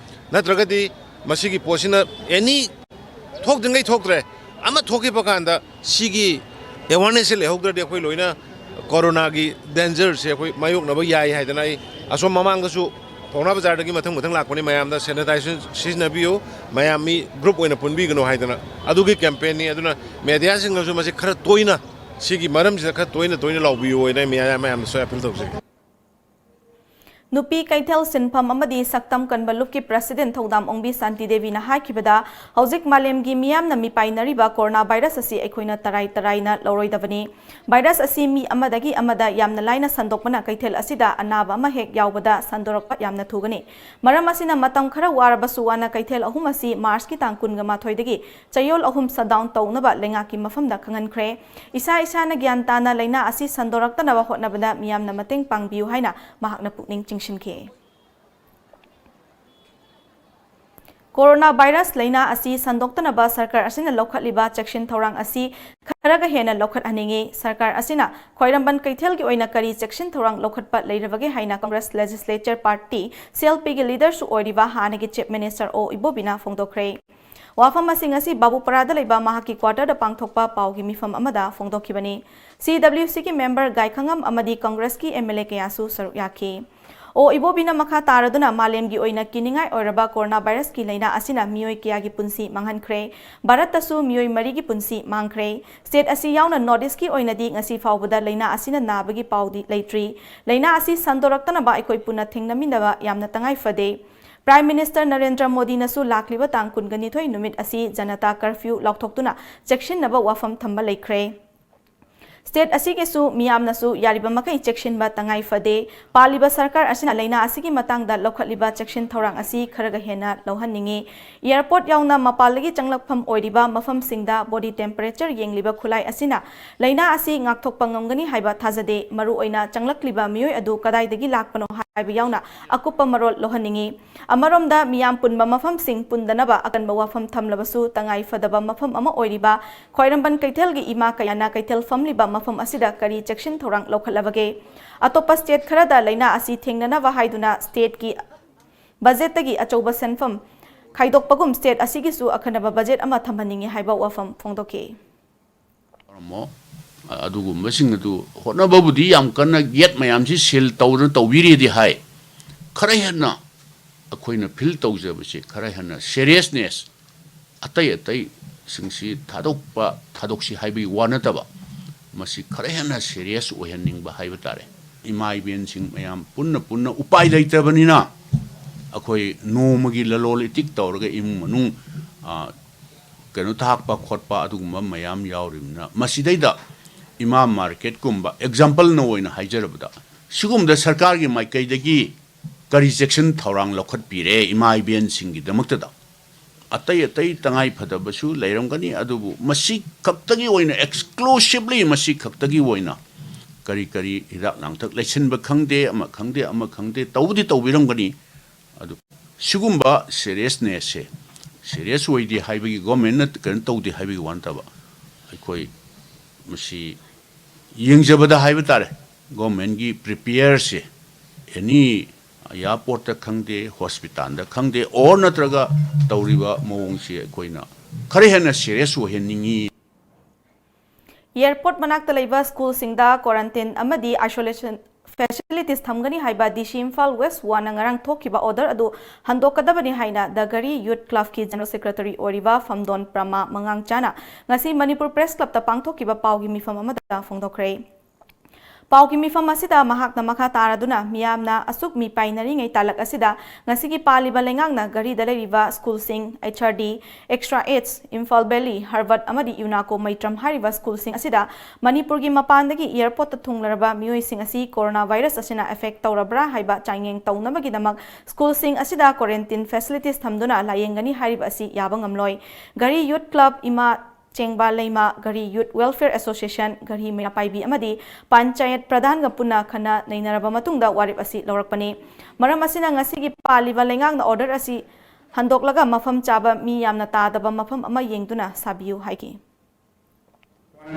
ꯅꯠꯇ꯭ꯔꯒꯗꯤ ꯃꯁꯤꯒꯤ ꯄꯣꯠꯁꯤꯅ any ꯊꯣꯛꯇ꯭ꯔꯤꯉꯩ ꯊꯣꯛꯇ꯭ꯔꯦ, ꯑꯃ ꯊꯣꯛꯈꯤꯕ ꯀꯥꯟꯗ ꯁꯤꯒꯤ awareness ꯁꯦ ꯂꯩꯍꯧꯗ꯭ꯔꯗꯤ ꯑꯩꯈꯣꯏ ꯂꯣꯏꯅ Corona ꯒꯤ danger ꯁꯦ ꯑꯩꯈꯣꯏ ꯃꯥꯌꯣꯛꯅꯕ ꯌꯥꯏ ꯍꯥꯏꯗꯅ ꯑꯩ ꯑꯁꯣꯝ ꯃꯃꯥꯡꯗꯁꯨ ꯄꯥꯎꯅꯥ ꯕꯖꯥꯔꯗꯒꯤ ꯃꯊꯪ ꯃꯊꯪ ꯂꯥꯛꯄꯅꯤ, ꯃꯌꯥꯝꯗ sanitizer ꯁꯤꯖꯤꯟꯅꯕꯤꯌꯨ, ꯃꯌꯥꯝ ꯃꯤ group ꯑꯣꯏꯅ ꯄꯨꯟꯕꯤꯒꯅꯨ ꯍꯥꯏꯗꯅ ꯑꯗꯨꯒꯤ campaign ꯅꯤ꯫ ꯑꯗꯨꯅ media ꯁꯤꯡꯅꯁꯨ ꯃꯁꯤ ꯈꯔ ꯇꯣꯏꯅ, ꯁꯤꯒꯤ ꯃꯔꯝꯁꯤꯗ ꯈꯔ ꯇꯣꯏꯅ ꯇꯣꯏꯅ ꯂꯥꯎꯕꯤꯌꯨ ꯍꯥꯏꯅ ꯃꯌꯥꯝ, ꯃꯌꯥꯝꯗꯁꯨ appeal ꯇꯧꯖꯒꯦ꯫ ꯅꯨꯄꯤ ꯀꯩꯊꯦꯜ ꯁꯤꯟꯐꯝ ꯑꯃꯗꯤ ꯁꯛꯇꯝ ꯀꯟꯕ ꯂꯨꯞꯀꯤ president ꯊꯧꯗꯥꯝ ꯑꯣꯡꯕꯤ ꯁꯥꯟꯇꯤ ꯗꯦꯕꯤꯅ ꯍꯥꯏꯈꯤꯕꯗ, ꯍꯧꯖꯤꯛ ꯃꯥꯂꯦꯝꯒꯤ ꯃꯤꯌꯥꯝꯅ ꯃꯤꯄꯥꯏꯅꯔꯤꯕ corona virus ꯑꯁꯤ ꯑꯩꯈꯣꯏꯅ ꯇꯔꯥꯏ ꯇꯔꯥꯏꯅ ꯂꯧꯔꯣꯏꯗꯕꯅꯤ꯫ Virus ꯑꯁꯤ ꯃꯤ ꯑꯃꯗꯒꯤ ꯑꯃꯗ ꯌꯥꯝꯅ ꯂꯥꯏꯅ ꯁꯟꯗꯣꯛꯄꯅ ꯀꯩꯊꯦꯜ ꯑꯁꯤꯗ ꯑꯅꯥꯕ ꯑꯃ ꯍꯦꯛ ꯌꯥꯎꯕꯗ ꯁꯟꯗꯣꯔꯛꯄ ꯌꯥꯝꯅ ꯊꯨꯒꯅꯤ꯫ ꯃꯔꯝ ꯑꯁꯤꯅ ꯃꯇꯝ ꯈꯔ ꯋꯥꯔꯕꯁꯨ ꯋꯥꯅ ꯀꯩꯊꯦꯜ ꯑꯍꯨꯝ ꯑꯁꯤ Marchꯀꯤ ꯇꯥꯡ ꯀꯨꯟꯒ ꯃꯥꯊꯣꯏꯗꯒꯤ ꯆꯌꯣꯜ ꯑꯍꯨꯝ shutdown ꯇꯧꯅꯕ ꯂꯩꯉꯥꯛꯀꯤ ꯃꯐꯝꯗ ꯈꯪꯍꯟꯈ꯭ꯔꯦ꯫ ꯏꯁꯥ ꯏꯁꯥꯅ ꯒ꯭ꯌꯥꯟ ꯇꯥꯅ ꯂꯥꯏꯅꯥ ꯑꯁꯤ ꯁꯟꯗꯣꯔꯛꯇꯅꯕ ꯍꯣꯠꯅꯕꯗ ꯃꯤꯌꯥꯝꯅ ꯃꯇꯦꯡ ꯄꯥꯡꯕꯤꯌꯨ ꯍꯥꯏꯅ ꯃꯍꯥꯛꯅ ꯄꯨꯛꯅꯤꯡ ꯆꯤꯡꯁꯤꯟꯈꯤ꯫ Corona virus ꯂꯥꯏꯅꯥ ꯑꯁꯤ ꯁꯟꯗꯣꯛꯇꯅꯕ ꯁꯔꯀꯥꯔ ꯑꯁꯤꯅ ꯂꯧꯈꯠꯂꯤꯕ ꯆꯦꯛꯁꯤꯟ ꯊꯧꯔꯥꯡ ꯑꯁꯤ ꯈꯔꯒ ꯍꯦꯟꯅ ꯂꯧꯈꯠꯍꯟꯅꯤꯡꯏ꯫ ꯁꯔꯀꯥꯔ ꯑꯁꯤꯅ ꯈ꯭ꯋꯥꯏꯔꯝꯕꯟ ꯀꯩꯊꯦꯜꯒꯤ ꯑꯣꯏꯅ ꯀꯔꯤ ꯆꯦꯛꯁꯤꯟ ꯊꯧꯔꯥꯡ ꯂꯧꯈꯠꯄ ꯂꯩꯔꯕꯒꯦ ꯍꯥꯏꯅ Congress Legislature Party, CLPꯒꯤ leaderꯁꯨ ꯑꯣꯏꯔꯤꯕ ꯍꯥꯟꯅꯒꯤ Chief Minister ꯑꯣ ꯏꯕꯣꯕꯤꯅ ꯐꯣꯡꯗꯣꯛꯈ꯭ꯔꯦ꯫ ꯋꯥꯐꯝ ꯑꯁꯤꯡ ꯑꯁꯤ ꯕꯥꯕꯨꯄꯔꯥꯗ ꯂꯩꯕ ꯃꯍꯥꯛꯀꯤ quarterꯗ ꯄꯥꯡꯊꯣꯛꯄ ꯄꯥꯎꯒꯤ ꯃꯤꯐꯝ ꯑꯃꯗ ꯐꯣꯡꯗꯣꯛꯈꯤꯕꯅꯤ꯫ CWCꯒꯤ member ꯒꯥꯏꯈꯉꯝ ꯑꯃꯗꯤ Congressꯀꯤ MLA ꯀꯌꯥꯁꯨ ꯁꯔꯨꯛ ꯌꯥꯈꯤ꯫ ꯑꯣ ꯏꯕꯣꯕꯤꯅ ꯃꯈꯥ ꯇꯥꯔꯗꯨꯅ ꯃꯥꯂꯦꯝꯒꯤ ꯑꯣꯏꯅ ꯀꯤꯅꯤꯡꯉꯥꯏ ꯑꯣꯏꯔꯕ corona virusꯀꯤ ꯂꯥꯏꯅꯥ ꯑꯁꯤꯅ ꯃꯤꯑꯣꯏ ꯀꯌꯥꯒꯤ ꯄꯨꯟꯁꯤ ꯃꯥꯡꯍꯟꯈ꯭ꯔꯦ꯫ ꯚꯥꯔꯠꯇꯁꯨ ꯃꯤꯑꯣꯏ ꯃꯔꯤꯒꯤ ꯄꯨꯟꯁꯤ ꯃꯥꯡꯈ꯭ꯔꯦ꯫ State ꯑꯁꯤ ꯌꯥꯎꯅ North Eastꯀꯤ ꯑꯣꯏꯅꯗꯤ ꯉꯁꯤ ꯐꯥꯎꯕꯗ ꯂꯥꯏꯅꯥ ꯑꯁꯤꯅ ꯅꯥꯕꯒꯤ ꯄꯥꯎꯗꯤ ꯂꯩꯇ꯭ꯔꯤ꯫ ꯂꯥꯏꯅꯥ ꯑꯁꯤ ꯁꯟꯗꯣꯔꯛꯇꯅꯕ ꯑꯩꯈꯣꯏ ꯄꯨꯟꯅ ꯊꯦꯡꯅꯃꯤꯟꯅꯕ ꯌꯥꯝꯅ ꯇꯉꯥꯏ ꯐꯗꯦ꯫ Prime Minister ꯅꯔꯦꯟꯗ꯭ꯔ ꯃꯣꯗꯤꯅꯁꯨ ꯂꯥꯛꯂꯤꯕ ꯇꯥꯡ ꯀꯨꯟꯒ ꯅꯤꯊꯣꯏ ꯅꯨꯃꯤꯠ ꯑꯁꯤ Janata Curfew ꯂꯥꯎꯊꯣꯛꯇꯨꯅ ꯆꯦꯛꯁꯤꯟꯅꯕ ꯋꯥꯐꯝ ꯊꯝꯕ ꯂꯩꯈ꯭ꯔꯦ꯫ State ꯑꯁꯤꯒꯤꯁꯨ ꯃꯤꯌꯥꯝꯅꯁꯨ ꯌꯥꯔꯤꯕ ꯃꯈꯩ ꯆꯦꯛꯁꯤꯟꯕ ꯇꯉꯥꯏ ꯐꯗꯦ꯫ ꯄꯥꯜꯂꯤꯕ ꯁꯔꯀꯥꯔ ꯑꯁꯤꯅ ꯂꯥꯏꯅꯥ ꯑꯁꯤꯒꯤ ꯃꯇꯥꯡꯗ ꯂꯧꯈꯠꯂꯤꯕ ꯆꯦꯛꯁꯤꯟ ꯊꯧꯔꯥꯡ ꯑꯁꯤ ꯈꯔꯒ ꯍꯦꯟꯅ ꯂꯧꯍꯟꯅꯤꯡꯏ꯫ Airport ꯌꯥꯎꯅ ꯃꯄꯥꯟꯗꯒꯤ ꯆꯪꯂꯛꯐꯝ ꯑꯣꯏꯔꯤꯕ ꯃꯐꯝꯁꯤꯡꯗ body temperature ꯌꯦꯡꯂꯤꯕ ꯈꯨꯠꯂꯥꯏ ꯑꯁꯤꯅ ꯂꯥꯏꯅꯥ ꯑꯁꯤ ꯉꯥꯛꯊꯣꯛꯄ ꯉꯝꯒꯅꯤ ꯍꯥꯏꯕ ꯊꯥꯖꯗꯦ꯫ ꯃꯔꯨꯑꯣꯏꯅ ꯆꯪꯂꯛꯂꯤꯕ ꯃꯤꯑꯣꯏ ꯑꯗꯨ ꯀꯗꯥꯏꯗꯒꯤ ꯂꯥꯛꯄꯅꯣ ꯍꯥꯏꯕ ꯌꯥꯎꯅ ꯑꯀꯨꯞꯄ ꯃꯔꯣꯜ ꯂꯧꯍꯟꯅꯤꯡꯏ꯫ ꯑꯃꯔꯣꯝꯗ ꯃꯤꯌꯥꯝ ꯄꯨꯟꯕ ꯃꯐꯝꯁꯤꯡ ꯄꯨꯟꯗꯅꯕ ꯑꯀꯟꯕ ꯋꯥꯐꯝ ꯊꯝꯂꯕꯁꯨ, ꯇꯉꯥꯏ ꯐꯗꯕ ꯃꯐꯝ ꯑꯃ ꯑꯣꯏꯔꯤꯕ ꯈ꯭ꯋꯥꯏꯔꯝꯕꯟ ꯀꯩꯊꯦꯜꯒꯤ ꯏꯃꯥ ꯀꯌꯥꯅ ꯀꯩꯊꯦꯜ ꯐꯝꯂꯤꯕ ꯃꯐꯝ ꯑꯁꯤꯗ ꯀꯔꯤ ꯆꯦꯛꯁꯤꯟ ꯊꯧꯔꯥꯡ ꯂꯧꯈꯠꯂꯕꯒꯦ? ꯑꯇꯣꯞꯄ state ꯈꯔꯗ ꯂꯥꯏꯅꯥ ꯑꯁꯤ ꯊꯦꯡꯅꯅꯕ ꯍꯥꯏꯗꯨꯅ stateꯀꯤ budgetꯇꯒꯤ ꯑꯆꯧꯕ ꯁꯦꯟꯐꯝ ꯈꯥꯏꯗꯣꯛꯄꯒꯨꯝ state ꯑꯁꯤꯒꯤꯁꯨ ꯑꯈꯟꯅꯕ budget ꯑꯃ ꯊꯝꯍꯟꯅꯤꯡꯏ ꯍꯥꯏꯕ ꯋꯥꯐꯝ ꯐꯣꯡꯗꯣꯛꯈꯤ꯫ ꯇꯧꯔꯝꯃꯣ꯫ ꯑꯗꯨꯒꯨꯝꯕꯁꯤꯡ ꯑꯗꯨ ꯍꯣꯠꯅꯕꯕꯨꯗꯤ ꯌꯥꯝ ꯀꯟꯅ gate ꯃꯌꯥꯝꯁꯤ seal ꯇꯧꯗꯅ ꯇꯧꯕꯤꯔꯤꯗꯤ ꯍꯥꯏ꯫ ꯈꯔ ꯍꯦꯟꯅ ꯑꯩꯈꯣꯏꯅ feel ꯇꯧꯖꯕꯁꯤ ꯈꯔ ꯍꯦꯟꯅ seriousness, ꯑꯇꯩ ꯑꯇꯩꯁꯤꯡꯁꯤ ꯊꯥꯗꯣꯛꯄ, ꯊꯥꯗꯣꯛꯁꯤ ꯍꯥꯏꯕꯒꯤ ꯋꯥ ꯅꯠꯇꯕ, ꯃꯁꯤ ꯈꯔ ꯍꯦꯟꯅ serious ꯑꯣꯏꯍꯟꯅꯤꯡꯕ ꯍꯥꯏꯕ ꯇꯥꯔꯦ꯫ ꯏꯃꯥ ꯏꯕꯦꯟꯁꯤꯡ ꯃꯌꯥꯝ ꯄꯨꯟꯅ ꯄꯨꯟꯅ ꯎꯄꯥꯏ ꯂꯩꯇ꯭ꯔꯕꯅꯤꯅ ꯑꯩꯈꯣꯏ ꯅꯣꯡꯃꯒꯤ ꯂꯂꯣꯜ ꯏꯇꯤꯛ ꯇꯧꯔꯒ ꯏꯃꯨꯡ ꯃꯅꯨꯡ, ꯑ, ꯀꯩꯅꯣ ꯊꯥꯛꯄ ꯈꯣꯠꯄ ꯑꯗꯨꯒꯨꯝꯕ ꯃꯌꯥꯝ ꯌꯥꯎꯔꯤꯕꯅꯤꯅ, ꯃꯁꯤꯗꯩꯗ ꯏꯃꯥ ꯃꯥꯔꯀꯦꯠꯀꯨꯝꯕ ꯑꯦꯛꯖꯥꯝꯄꯜꯅ ꯑꯣꯏꯅ ꯍꯥꯏꯖꯔꯕꯗ, ꯁꯤꯒꯨꯝꯕꯗ ꯁꯔꯀꯥꯔꯒꯤ ꯃꯥꯏꯀꯩꯗꯒꯤ ꯀꯔꯤ ꯆꯦꯛꯁꯤꯟ ꯊꯧꯔꯥꯡ ꯂꯧꯈꯠꯄꯤꯔꯦ ꯏꯃꯥ ꯏꯕꯦꯟꯁꯤꯡꯒꯤꯗꯃꯛꯇꯗ? ꯑꯇꯩ ꯑꯇꯩ ꯇꯉꯥꯏ ꯐꯗꯕꯁꯨ ꯂꯩꯔꯝꯒꯅꯤ, ꯑꯗꯨꯕꯨ ꯃꯁꯤ ꯈꯛꯇꯒꯤ ꯑꯣꯏꯅ, exclusively ꯃꯁꯤ ꯈꯛꯇꯒꯤ ꯑꯣꯏꯅ ꯀꯔꯤ ꯀꯔꯤ ꯍꯤꯗꯥꯛ ꯂꯥꯡꯊꯛ ꯂꯩꯁꯤꯟꯕ ꯈꯪꯗꯦ, ꯑꯃ ꯈꯪꯗꯦ, ꯑꯃ ꯈꯪꯗꯦ, ꯇꯧꯕꯗꯤ ꯇꯧꯕꯤꯔꯝꯒꯅꯤ꯫ ꯑꯗꯨ ꯁꯤꯒꯨꯝꯕ seriousnessꯁꯦ, serious ꯑꯣꯏꯗꯦ ꯍꯥꯏꯕꯒꯤ, governmentꯅ ꯀꯩꯅꯣ ꯇꯧꯗꯦ ꯍꯥꯏꯕꯒꯤ ꯋꯥ ꯅꯠꯇꯕ, ꯑꯩꯈꯣꯏ ꯃꯁꯤ ꯌꯦꯡꯖꯕꯗ ꯍꯥꯏꯕ ꯇꯥꯔꯦ, governmentꯀꯤ prepareꯁꯦ, any airportꯇ ꯈꯪꯗꯦ, hospitalꯗ ꯈꯪꯗꯦ, or ꯅꯠꯇ꯭ꯔꯒ ꯇꯧꯔꯤꯕ ꯃꯑꯣꯡꯁꯤ ꯑꯩꯈꯣꯏꯅ ꯈꯔ ꯍꯦꯟꯅ serious ꯑꯣꯏꯍꯟꯅꯤꯡꯉꯤ꯫ ꯑꯦꯌꯔꯄꯣꯔꯠ ꯃꯅꯥꯛꯇ ꯂꯩꯕ ꯁ꯭ꯀꯨꯜꯁꯤꯡꯗ quarantine ꯑꯃꯗꯤ isolation facilities ꯊꯝꯒꯅꯤ ꯍꯥꯏꯕ ꯗꯤ ꯁꯤ ꯏꯝꯐꯥꯜ ꯋꯦꯁ ꯋꯥꯟꯅ ꯉꯔꯥꯡ ꯊꯣꯛꯈꯤꯕ order ꯑꯗꯨ ꯍꯟꯗꯣꯛꯀꯗꯕꯅꯤ ꯍꯥꯏꯅ The Ghari Youth Clubꯀꯤ General Secretary ꯑꯣꯏꯔꯤꯕ ꯐꯝꯗꯣꯟ ꯄ꯭ꯔꯃꯥ ꯃꯉꯥꯡꯆꯥꯅ ꯉꯁꯤ ꯃꯅꯤꯄꯨꯔ Press Clubꯇ ꯄꯥꯡꯊꯣꯛꯈꯤꯕ ꯄꯥꯎꯒꯤ ꯃꯤꯐꯝ ꯑꯃꯗ ꯐꯣꯡꯗꯣꯛꯈ꯭ꯔꯦ꯫ ꯄꯥꯎꯒꯤ ꯃꯤꯐꯝ ꯑꯁꯤꯗ ꯃꯍꯥꯛꯅ ꯃꯈꯥ ꯇꯥꯔꯗꯨꯅ ꯃꯤꯌꯥꯝꯅ ꯑꯁꯨꯛ ꯃꯤ ꯄꯥꯏꯅꯔꯤꯉꯩ ꯇꯥꯂꯛ ꯑꯁꯤꯗ ꯉꯁꯤꯒꯤ ꯄꯥꯜꯂꯤꯕ ꯂꯩꯉꯥꯛꯅ ꯘꯔꯤꯗ ꯂꯩꯔꯤꯕ ꯁ꯭ꯀꯨꯜꯁꯤꯡ, ꯑꯩꯆ ꯑꯥꯔ ꯗꯤ, ꯑꯦꯛꯁꯇ꯭ꯔꯥ ꯑꯦꯠꯁ, ꯏꯝꯐꯥꯜ ꯚꯦꯂꯤ, ꯍꯔꯕꯠ ꯑꯃꯗꯤ ꯌꯨꯅꯥꯀꯣ ꯃꯩꯇ꯭ꯔꯝ ꯍꯥꯏꯔꯤꯕ ꯁ꯭ꯀꯨꯜꯁꯤꯡ ꯑꯁꯤꯗ ꯃꯅꯤꯄꯨꯔꯒꯤ ꯃꯄꯥꯟꯗꯒꯤ ꯑꯦꯌꯔꯄꯣꯔꯠꯇ ꯊꯨꯡꯂꯔꯕ ꯃꯤꯑꯣꯏꯁꯤꯡ ꯑꯁꯤ ꯀꯣꯔꯣꯅꯥ ꯚꯥꯏꯔꯁ ꯑꯁꯤꯅ ꯑꯦꯐꯦꯛ ꯇꯧꯔꯕ꯭ꯔꯥ ꯍꯥꯏꯕ ꯆꯥꯡꯌꯦꯡ ꯇꯧꯅꯕꯒꯤꯗꯃꯛ ꯁ꯭ꯀꯨꯜꯁꯤꯡ ꯑꯁꯤꯗ quarantine facilities ꯊꯝꯗꯨꯅ ꯂꯥꯌꯦꯡꯒꯅꯤ ꯍꯥꯏꯔꯤꯕ ꯑꯁꯤ ꯌꯥꯕ ꯉꯝꯂꯣꯏ꯫ ꯘꯔꯤ ꯌꯨꯠ ꯀ꯭ꯂꯕ, ꯏꯃꯥ ꯆꯦꯡꯕꯥ ꯂꯩꯃ, ꯘꯔꯤ ꯌꯨꯠ ꯋꯦꯜꯐꯤꯌꯔ ꯑꯦꯁꯣꯁꯤꯌꯦꯁꯟ, ꯘꯔꯤ ꯃꯩꯔꯥ ꯄꯥꯏꯕꯤ ꯑꯃꯗꯤ ꯄꯟꯆꯥꯌꯠ ꯄ꯭ꯔꯙꯥꯟꯒ ꯄꯨꯟꯅ ꯈꯟꯅ ꯅꯩꯅꯔꯕ ꯃꯇꯨꯡꯗ ꯋꯥꯔꯦꯞ ꯑꯁꯤ ꯂꯧꯔꯛꯄꯅꯤ꯫ ꯃꯔꯝ ꯑꯁꯤꯅ ꯉꯁꯤꯒꯤ ꯄꯥꯜꯂꯤꯕ ꯂꯩꯉꯥꯛꯅ order ꯑꯁꯤ ꯍꯟꯗꯣꯛꯂꯒ ꯃꯐꯝ ꯆꯥꯕ ꯃꯤ ꯌꯥꯝꯅ ꯇꯥꯗꯕ ꯃꯐꯝ ꯑꯃ ꯌꯦꯡꯗꯨꯅ ꯁꯥꯕꯤꯌꯨ ꯍꯥꯏꯈꯤ꯫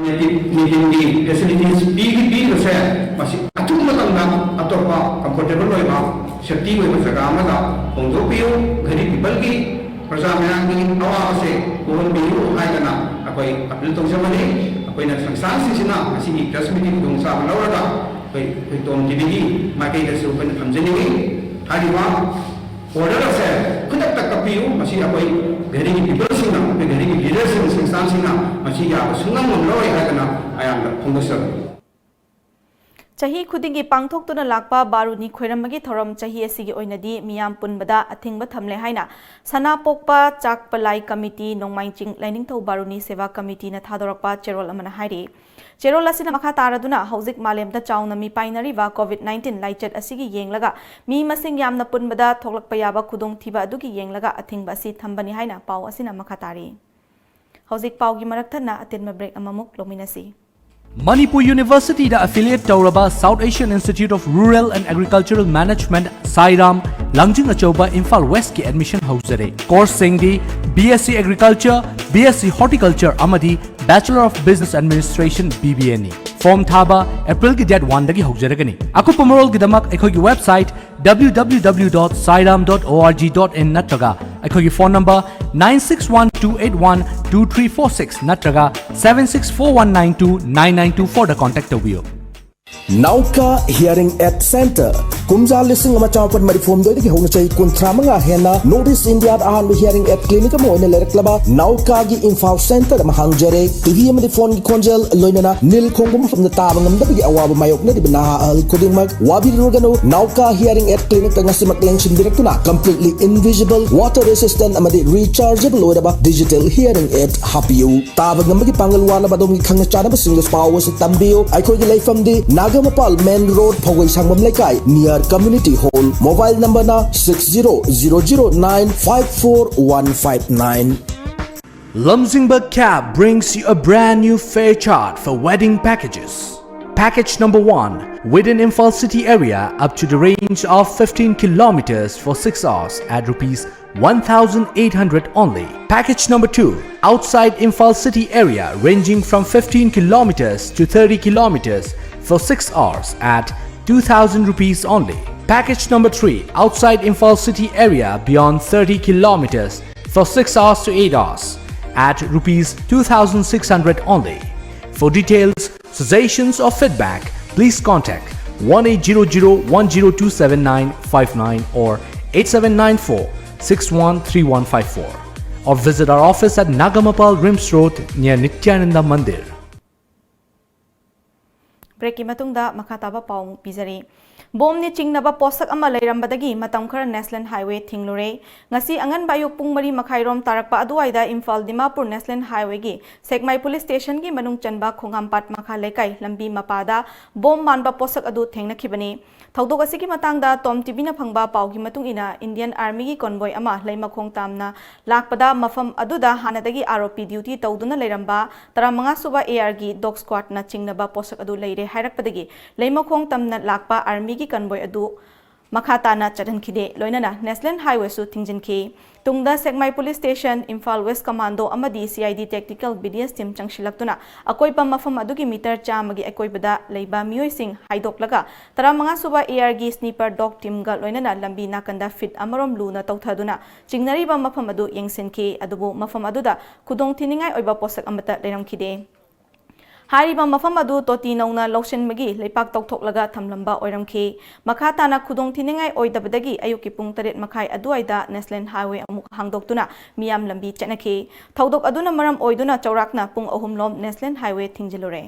ꯅꯤꯇꯤꯟꯒꯤ facilities ꯄꯤꯔꯤꯕꯁꯦ ꯃꯁꯤ ꯑꯊꯨꯕ ꯃꯇꯝꯗ ꯑꯇꯣꯞꯄ comfortable ꯑꯣꯏꯕ, safety ꯑꯣꯏꯕ ꯖꯒꯥ ꯑꯃꯗ ꯍꯣꯡꯗꯣꯛꯄꯤꯌꯨ꯫ ꯘꯔꯤ peopleꯒꯤ, ꯄ꯭ꯔꯖꯥ ꯃꯌꯥꯝꯒꯤ ꯑꯋꯥꯕꯁꯦ ꯀꯣꯛꯍꯟꯕꯤꯌꯨ ꯍꯥꯏꯗꯅ ꯑꯩꯈꯣꯏ appeal ꯇꯧꯖꯕꯅꯤ꯫ ꯑꯩꯈꯣꯏꯅ ꯁꯪꯁꯊꯥꯟꯁꯤꯡꯁꯤꯅ ꯉꯁꯤꯒꯤ press meetꯀꯤ ꯈꯨꯗꯣꯡꯆꯥꯕ ꯂꯧꯔꯒ ꯑꯩꯈꯣꯏ, ꯑꯩꯈꯣꯏ ꯇꯣꯝ ꯇꯤꯚꯤꯒꯤ ꯃꯥꯏꯀꯩꯗꯁꯨ ꯑꯩꯈꯣꯏꯅ ꯊꯝꯖꯅꯤꯡꯏ꯫ ꯍꯥꯏꯔꯤꯕ order ꯑꯁꯦ ꯈꯨꯗꯛꯇ ꯀꯛꯄꯤꯌꯨ꯫ ꯃꯁꯤ ꯑꯩꯈꯣꯏ ꯘꯔꯤꯒꯤ peopleꯁꯤꯡꯅ, ꯑꯩꯈꯣꯏ ꯘꯔꯤꯒꯤ leaderꯁꯤꯡ, ꯁꯪꯁꯊꯥꯟꯁꯤꯡꯅ ꯃꯁꯤ ꯌꯥꯕ ꯁꯨꯡꯉꯝ ꯉꯝꯂꯔꯣꯏ ꯍꯥꯏꯗꯅ ꯃꯌꯥꯝꯗ ꯐꯣꯡꯗꯣꯛꯆꯕꯅꯤ꯫ ꯆꯍꯤ ꯈꯨꯗꯤꯡꯒꯤ ꯄꯥꯡꯊꯣꯛꯇꯨꯅ ꯂꯥꯛꯄ ꯕꯥꯔꯨꯅꯤ ꯈꯣꯏꯔꯝꯕꯒꯤ ꯊꯧꯔꯝ ꯆꯍꯤ ꯑꯁꯤꯒꯤ ꯑꯣꯏꯅꯗꯤ ꯃꯤꯌꯥꯝ ꯄꯨꯟꯕꯗ ꯑꯊꯤꯡꯕ ꯊꯝꯂꯦ ꯍꯥꯏꯅ ꯁꯅꯥꯄꯣꯛꯄ ꯆꯥꯛꯄꯂꯥꯏ ꯀꯃꯤꯇꯤ, ꯅꯣꯡꯃꯥꯏꯆꯤꯡ ꯂꯥꯏꯅꯤꯡꯊꯧ ꯕꯥꯔꯨꯅꯤ ꯁꯦꯕꯥ ꯀꯃꯤꯇꯤꯅ ꯊꯥꯗꯣꯔꯛꯄ ꯆꯦꯔꯣꯜ ꯑꯃꯅ ꯍꯥꯏꯔꯤ꯫ ꯆꯦꯔꯣꯜ ꯑꯁꯤꯅ ꯃꯈꯥ ꯇꯥꯔꯗꯨꯅ ꯍꯧꯖꯤꯛ ꯃꯥꯂꯦꯝꯗ ꯆꯥꯎꯅ ꯃꯤꯄꯥꯏꯅꯔꯤꯕ COVID nineteen ꯂꯥꯏꯆꯠ ꯑꯁꯤꯒꯤ ꯌꯦꯡꯂꯒ ꯃꯤ ꯃꯁꯤꯡ ꯌꯥꯝꯅ ꯄꯨꯟꯕꯗ ꯊꯣꯛꯂꯛꯄ ꯌꯥꯕ ꯈꯨꯗꯣꯡꯊꯤꯕ ꯑꯗꯨꯒꯤ ꯌꯦꯡꯂꯒ ꯑꯊꯤꯡꯕ ꯑꯁꯤ ꯊꯝꯕꯅꯤ ꯍꯥꯏꯅ ꯄꯥꯎ ꯑꯁꯤꯅ ꯃꯈꯥ ꯇꯥꯔꯤ꯫ ꯍꯧꯖꯤꯛ ꯄꯥꯎꯒꯤ ꯃꯔꯛ ꯊꯠꯅ ꯑꯇꯦꯟꯕ break ꯑꯃꯃꯨꯛ ꯂꯧꯃꯤꯟꯅꯁꯤ꯫ ꯃꯅꯤꯄꯨꯔ ꯌꯨꯅꯤꯚꯔꯁꯤꯇꯤꯗ affiliate ꯇꯧꯔꯕ South Asian Institute of Rural and Agricultural Management, ꯁꯥꯏꯔꯥꯝ, ꯂꯥꯡꯖꯤꯡ ꯑꯆꯧꯕ, ꯏꯝꯐꯥꯜ ꯋꯦꯁꯀꯤ admission ꯍꯧꯖꯔꯦ꯫ Courseꯁꯤꯡꯗꯤ BSc Agriculture, BSc Horticulture ꯑꯃꯗꯤ Bachelor of Business Administration, BBAꯅꯤ꯫ Form ꯊꯥꯕ Aprilꯒꯤ date oneꯗꯒꯤ ꯍꯧꯖꯔꯒꯅꯤ꯫ ꯑꯀꯨꯞꯄ ꯃꯔꯣꯜꯒꯤꯗꯃꯛ ꯑꯩꯈꯣꯏꯒꯤ website www.sairam.org.in ꯅꯠꯇ꯭ꯔꯒ ꯑꯩꯈꯣꯏꯒꯤ phone number nine six one two eight one two three four six ꯅꯠꯇ꯭ꯔꯒ seven six four one nine two nine nine two fourꯗ contact ꯇꯧꯕꯤꯌꯨ꯫ Nauka Hearing Aid Center, ꯀꯨꯝꯖꯥ ꯂꯤꯁꯤꯡ ꯑꯃ ꯆꯥꯃꯥꯄꯟ ꯃꯔꯤꯐꯨ ꯍꯨꯝꯗꯣꯏꯗꯒꯤ ꯍꯧꯅ ꯆꯍꯤ ꯀꯨꯟꯊ꯭ꯔꯥ ꯃꯉꯥ ꯍꯦꯟꯅ North East Indiaꯗ ꯑꯍꯥꯟꯕ hearing aid clinic ꯑꯃ ꯑꯣꯏꯅ ꯂꯩꯔꯛꯂꯕ Naukaꯒꯤ ꯏꯝꯐꯥꯜ centre ꯑꯃ ꯍꯥꯡꯖꯔꯦ꯫ TV ꯑꯃꯗꯤ phoneꯒꯤ ꯈꯣꯟꯖꯦꯜ, ꯂꯣꯏꯅꯅ ꯅꯤꯜ ꯈꯣꯡꯕ ꯃꯐꯝꯗ ꯇꯥꯕ ꯉꯝꯗꯕꯒꯤ ꯑꯋꯥꯕ ꯃꯥꯌꯣꯛꯅꯔꯤꯕ ꯅꯍꯥ ꯑꯍꯜ ꯈꯨꯗꯤꯡꯃꯛ ꯋꯥꯕꯤꯔꯨꯔꯒꯅꯨ꯫ Nauka Hearing Aid Clinicꯇ ꯉꯁꯤꯃꯛ ꯂꯦꯡꯁꯤꯟꯕꯤꯔꯛꯇꯨꯅ completely invisible, water resistant ꯑꯃꯗꯤ rechargeable ꯑꯣꯏꯔꯕ digital hearing aid ꯍꯥꯞꯄꯤꯌꯨ꯫ ꯇꯥꯕ ꯉꯝꯕꯒꯤ ꯄꯥꯡꯒꯜ ꯋꯥꯠꯂꯕ ꯑꯗꯣꯝꯒꯤ ꯈꯪꯅ ꯆꯥꯟꯅꯕꯁꯤꯡꯗꯁꯨ ꯄꯥꯎ ꯑꯁꯤ ꯇꯝꯕꯤꯌꯨ꯫ ꯑꯩꯈꯣꯏꯒꯤ ꯂꯩꯐꯝꯗꯤ ꯅꯥꯒꯥꯃꯄꯥꯜ main road, ꯐꯧꯒꯩ ꯁꯥꯡꯕꯝ ꯂꯩꯀꯥꯏ, near community hall꯫ Mobile numberꯅ six zero zero zero nine five four one five nine꯫ Lamjingba Cab brings you a brand new fare chart for wedding packages. Package number one, within Imphal city area up to the range of fifteen kilometers for six hours at rupees one thousand eight hundred only. Package number two, outside Imphal city area ranging from fifteen kilometers to thirty kilometers for six hours at two thousand rupees only. Package number three, outside Imphal city area beyond thirty kilometers for six hours to eight hours at rupees two thousand six hundred only. For details, suggestions or feedback, please contact one eight zero zero one zero two seven nine five nine or eight seven nine four six one three one five four, or visit our office at Nagamapal RIMS Road near Nityananda Mandir. ꯕ꯭ꯔꯦꯛꯀꯤ ꯃꯇꯨꯡꯗ ꯃꯈꯥ ꯇꯥꯕ ꯄꯥꯎ ꯑꯃꯨꯛ ꯄꯤꯖꯔꯤ꯫ ꯕꯣꯝꯅ ꯆꯤꯡꯅꯕ ꯄꯣꯠꯁꯛ ꯑꯃ ꯂꯩꯔꯝꯕꯗꯒꯤ ꯃꯇꯝ ꯈꯔ ꯅꯦꯁꯅꯦꯜ ꯍꯥꯏꯋꯦ ꯊꯤꯡꯂꯨꯔꯦ꯫ ꯉꯁꯤ ꯑꯉꯟꯕ ꯑꯌꯨꯛ ꯄꯨꯡ ꯃꯔꯤ ꯃꯈꯥꯏꯔꯣꯝ ꯇꯥꯔꯛꯄ ꯑꯗꯨꯋꯥꯏꯗ ꯏꯝꯐꯥꯜ ꯗꯤꯃꯥꯄꯨꯔ ꯅꯦꯁꯅꯦꯜ ꯍꯥꯏꯋꯦꯒꯤ ꯁꯦꯛꯃꯥꯏ ꯄꯨꯂꯤꯁ ꯁ꯭ꯇꯦꯁꯟꯒꯤ ꯃꯅꯨꯡ ꯆꯟꯕ ꯈꯣꯡꯉꯥꯝꯄꯥꯠ ꯃꯈꯥ ꯂꯩꯀꯥꯏ ꯂꯝꯕꯤ ꯃꯄꯥꯗ ꯕꯣꯝ ꯃꯥꯟꯕ ꯄꯣꯠꯁꯛ ꯑꯗꯨ ꯊꯦꯡꯅꯈꯤꯕꯅꯤ꯫ ꯊꯧꯗꯣꯛ ꯑꯁꯤꯒꯤ ꯃꯇꯥꯡꯗ ꯇꯣꯝ ꯇꯤꯚꯤꯅ ꯐꯪꯕ ꯄꯥꯎꯒꯤ ꯃꯇꯨꯡ ꯏꯟꯅ, ꯏꯟꯗꯤꯌꯟ ꯑꯥꯔꯃꯤꯒꯤ ꯀꯣꯟꯕꯣꯏ ꯑꯃ ꯂꯩꯃꯈꯣꯡ ꯇꯥꯝꯅ ꯂꯥꯛꯄꯗ ꯃꯐꯝ ꯑꯗꯨꯗ ꯍꯥꯟꯅꯗꯒꯤ ꯑꯥꯔ ꯑꯣ ꯄꯤ ꯗ꯭ꯌꯨꯇꯤ ꯇꯧꯗꯨꯅ ꯂꯩꯔꯝꯕ ꯇꯔꯥꯃꯉꯥ ꯁꯨꯕ ꯑꯦ ꯑꯥꯔꯒꯤ ꯗꯣꯒ ꯁ꯭ꯀ꯭ꯋꯥꯗꯅ ꯆꯤꯡꯅꯕ ꯄꯣꯠꯁꯛ ꯑꯗꯨ ꯂꯩꯔꯦ ꯍꯥꯏꯔꯛꯄꯗꯒꯤ ꯂꯩꯃꯈꯣꯡ ꯇꯝꯅ ꯂꯥꯛꯄ ꯑꯥꯔꯃꯤꯒꯤ ꯀꯟꯕꯣꯏ ꯑꯗꯨ ꯃꯈꯥ ꯇꯥꯅ ꯆꯠꯍꯟꯈꯤꯗꯦ, ꯂꯣꯏꯅꯅ ꯅꯦꯁꯅꯦꯜ ꯍꯥꯏꯋꯦꯁꯨ ꯊꯤꯡꯖꯤꯟꯈꯤ꯫ ꯇꯨꯡꯗ ꯁꯦꯛꯃꯥꯏ police station, Imphal west commando ꯑꯃꯗꯤ C I D ꯇꯦꯛꯇꯤꯀꯦꯜ B D S team ꯆꯪꯁꯤꯜꯂꯛꯇꯨꯅ ꯑꯀꯣꯏꯕ ꯃꯐꯝ ꯑꯗꯨꯒꯤ ꯃꯤꯇꯔ ꯆꯥꯝꯃꯒꯤ ꯑꯀꯣꯏꯕꯗ ꯂꯩꯕ ꯃꯤꯑꯣꯏꯁꯤꯡ ꯍꯥꯏꯗꯣꯛꯂꯒ ꯇꯔꯥꯃꯉꯥ ꯁꯨꯕ ꯑꯦ ꯑꯥꯔꯒꯤ ꯁ꯭ꯅꯤꯄꯔ ꯗꯣꯒ ꯇꯤꯝꯒ ꯂꯣꯏꯅꯅ ꯂꯝꯕꯤ ꯅꯥꯀꯟꯗ ꯐꯤꯠ ꯑꯃꯔꯣꯝ ꯂꯨꯅ ꯇꯧꯊꯗꯨꯅ ꯆꯤꯡꯅꯔꯤꯕ ꯃꯐꯝ ꯑꯗꯨ ꯌꯦꯡꯁꯤꯟꯈꯤ꯫ ꯑꯗꯨꯕꯨ ꯃꯐꯝ ꯑꯗꯨꯗ ꯈꯨꯗꯣꯡꯊꯤꯅꯤꯡꯉꯥꯏ ꯑꯣꯏꯕ ꯄꯣꯠꯁꯛ ꯑꯃꯠꯇ ꯂꯩꯔꯝꯈꯤꯗꯦ꯫ ꯍꯥꯏꯔꯤꯕ ꯃꯐꯝ ꯑꯗꯨ ꯇꯣꯇꯤ ꯅꯧꯅ ꯂꯧꯁꯤꯟꯕꯒꯤ ꯂꯩꯄꯥꯛ ꯇꯧꯊꯣꯛꯂꯒ ꯊꯝꯂꯝꯕ ꯑꯣꯏꯔꯝꯈꯤ꯫ ꯃꯈꯥ ꯇꯥꯅ ꯈꯨꯗꯣꯡꯊꯤꯅꯤꯡꯉꯥꯏ ꯑꯣꯏꯗꯕꯗꯒꯤ ꯑꯌꯨꯛꯀꯤ ꯄꯨꯡ ꯇꯔꯦꯠ ꯃꯈꯥꯏ ꯑꯗꯨꯋꯥꯏꯗ ꯅꯦꯁꯅꯦꯜ ꯍꯥꯏꯋꯦ ꯑꯃꯨꯛ ꯍꯥꯡꯗꯣꯛꯇꯨꯅ ꯃꯤꯌꯥꯝ ꯂꯝꯕꯤ ꯆꯠꯅꯈꯤ꯫ ꯊꯧꯗꯣꯛ ꯑꯗꯨꯅ ꯃꯔꯝ ꯑꯣꯏꯗꯨꯅ ꯆꯥꯎꯔꯥꯛꯅ ꯄꯨꯡ ꯑꯍꯨꯝ ꯂꯣꯝ ꯅꯦꯁꯅꯦꯜ ꯍꯥꯏꯋꯦ ꯊꯤꯡꯖꯤꯜꯂꯨꯔꯦ꯫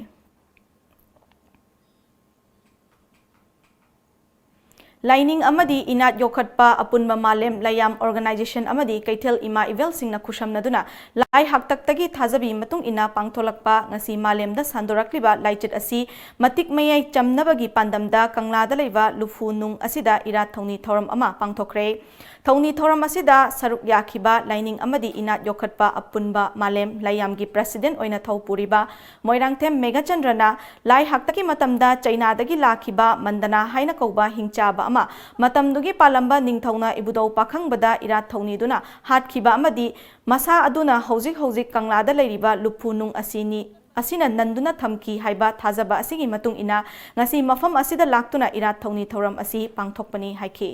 ꯂꯥꯏꯅꯤꯡ ꯑꯃꯗꯤ ꯏꯅꯥꯠ ꯌꯣꯛꯈꯠꯄ ꯑꯄꯨꯟꯕ ꯃꯥꯂꯦꯝ ꯂꯥꯏꯌꯥꯝ ꯑꯣꯔꯒꯅꯥꯏꯖꯦꯁꯟ ꯑꯃꯗꯤ ꯀꯩꯊꯦꯜ ꯏꯃꯥ ꯏꯕꯦꯜꯁꯤꯡꯅ ꯈꯨꯠꯁꯝꯅꯗꯨꯅ ꯂꯥꯏ ꯍꯥꯛꯇꯛꯇꯒꯤ ꯊꯥꯖꯕꯤ ꯃꯇꯨꯡ ꯏꯟꯅ ꯄꯥꯡꯊꯣꯛꯂꯛꯄ ꯉꯁꯤ ꯃꯥꯂꯦꯝꯗ ꯁꯟꯗꯣꯔꯛꯂꯤꯕ ꯂꯥꯏꯆꯠ ꯑꯁꯤ ꯃꯇꯤꯛ ꯃꯌꯥꯏ ꯆꯝꯅꯕꯒꯤ ꯄꯥꯟꯗꯝꯗ ꯀꯪꯂꯥꯗ ꯂꯩꯕ ꯂꯨꯐꯨ ꯅꯨꯡ ꯑꯁꯤꯗ ꯏꯔꯥꯠ ꯊꯧꯅꯤ ꯊꯧꯔꯝ ꯑꯃ ꯄꯥꯡꯊꯣꯛꯈ꯭ꯔꯦ꯫ ꯊꯧꯅꯤ ꯊꯧꯔꯝ ꯑꯁꯤꯗ ꯁꯔꯨꯛ ꯌꯥꯈꯤꯕ ꯂꯥꯏꯅꯤꯡ ꯑꯃꯗꯤ ꯏꯅꯥꯠ ꯌꯣꯛꯈꯠꯄ ꯑꯄꯨꯟꯕ ꯃꯥꯂꯦꯝ ꯂꯥꯏꯌꯥꯝꯒꯤ ꯄ꯭ꯔꯁꯤꯗꯦꯟ ꯑꯣꯏꯅ ꯊꯧ ꯄꯨꯔꯤꯕ ꯃꯣꯏꯔꯥꯡꯊꯦꯝ ꯃꯦꯘꯆꯟꯗ꯭ꯔꯅ ꯂꯥꯏ ꯍꯥꯛꯇꯛꯀꯤ ꯃꯇꯝꯗ ꯆꯩꯅꯥꯗꯒꯤ ꯂꯥꯛꯈꯤꯕ ꯃꯟꯗꯅꯥ ꯍꯥꯏꯅ ꯀꯧꯕ ꯍꯤꯡꯆꯥꯕ ꯑꯃ ꯃꯇꯝꯗꯨꯒꯤ ꯄꯥꯜꯂꯝꯕ ꯅꯤꯡꯊꯧꯅ ꯏꯕꯨꯙꯧ ꯄꯥꯈꯪꯕꯗ ꯏꯔꯥꯠ ꯊꯧꯅꯤꯗꯨꯅ ꯍꯥꯠꯈꯤꯕ ꯑꯃꯗꯤ ꯃꯁꯥ ꯑꯗꯨꯅ ꯍꯧꯖꯤꯛ ꯍꯧꯖꯤꯛ ꯀꯪꯂꯥꯗ ꯂꯩꯔꯤꯕ ꯂꯨꯐꯨ ꯅꯨꯡ ꯑꯁꯤꯅꯤ, ꯑꯁꯤꯅ ꯅꯟꯗꯨꯅ ꯊꯝꯈꯤ ꯍꯥꯏꯕ ꯊꯥꯖꯕ ꯑꯁꯤꯒꯤ ꯃꯇꯨꯡ ꯏꯟꯅ ꯉꯁꯤ ꯃꯐꯝ ꯑꯁꯤꯗ ꯂꯥꯛꯇꯨꯅ ꯏꯔꯥꯠ ꯊꯧꯅꯤ ꯊꯧꯔꯝ ꯑꯁꯤ ꯄꯥꯡꯊꯣꯛꯄꯅꯤ ꯍꯥꯏꯈꯤ꯫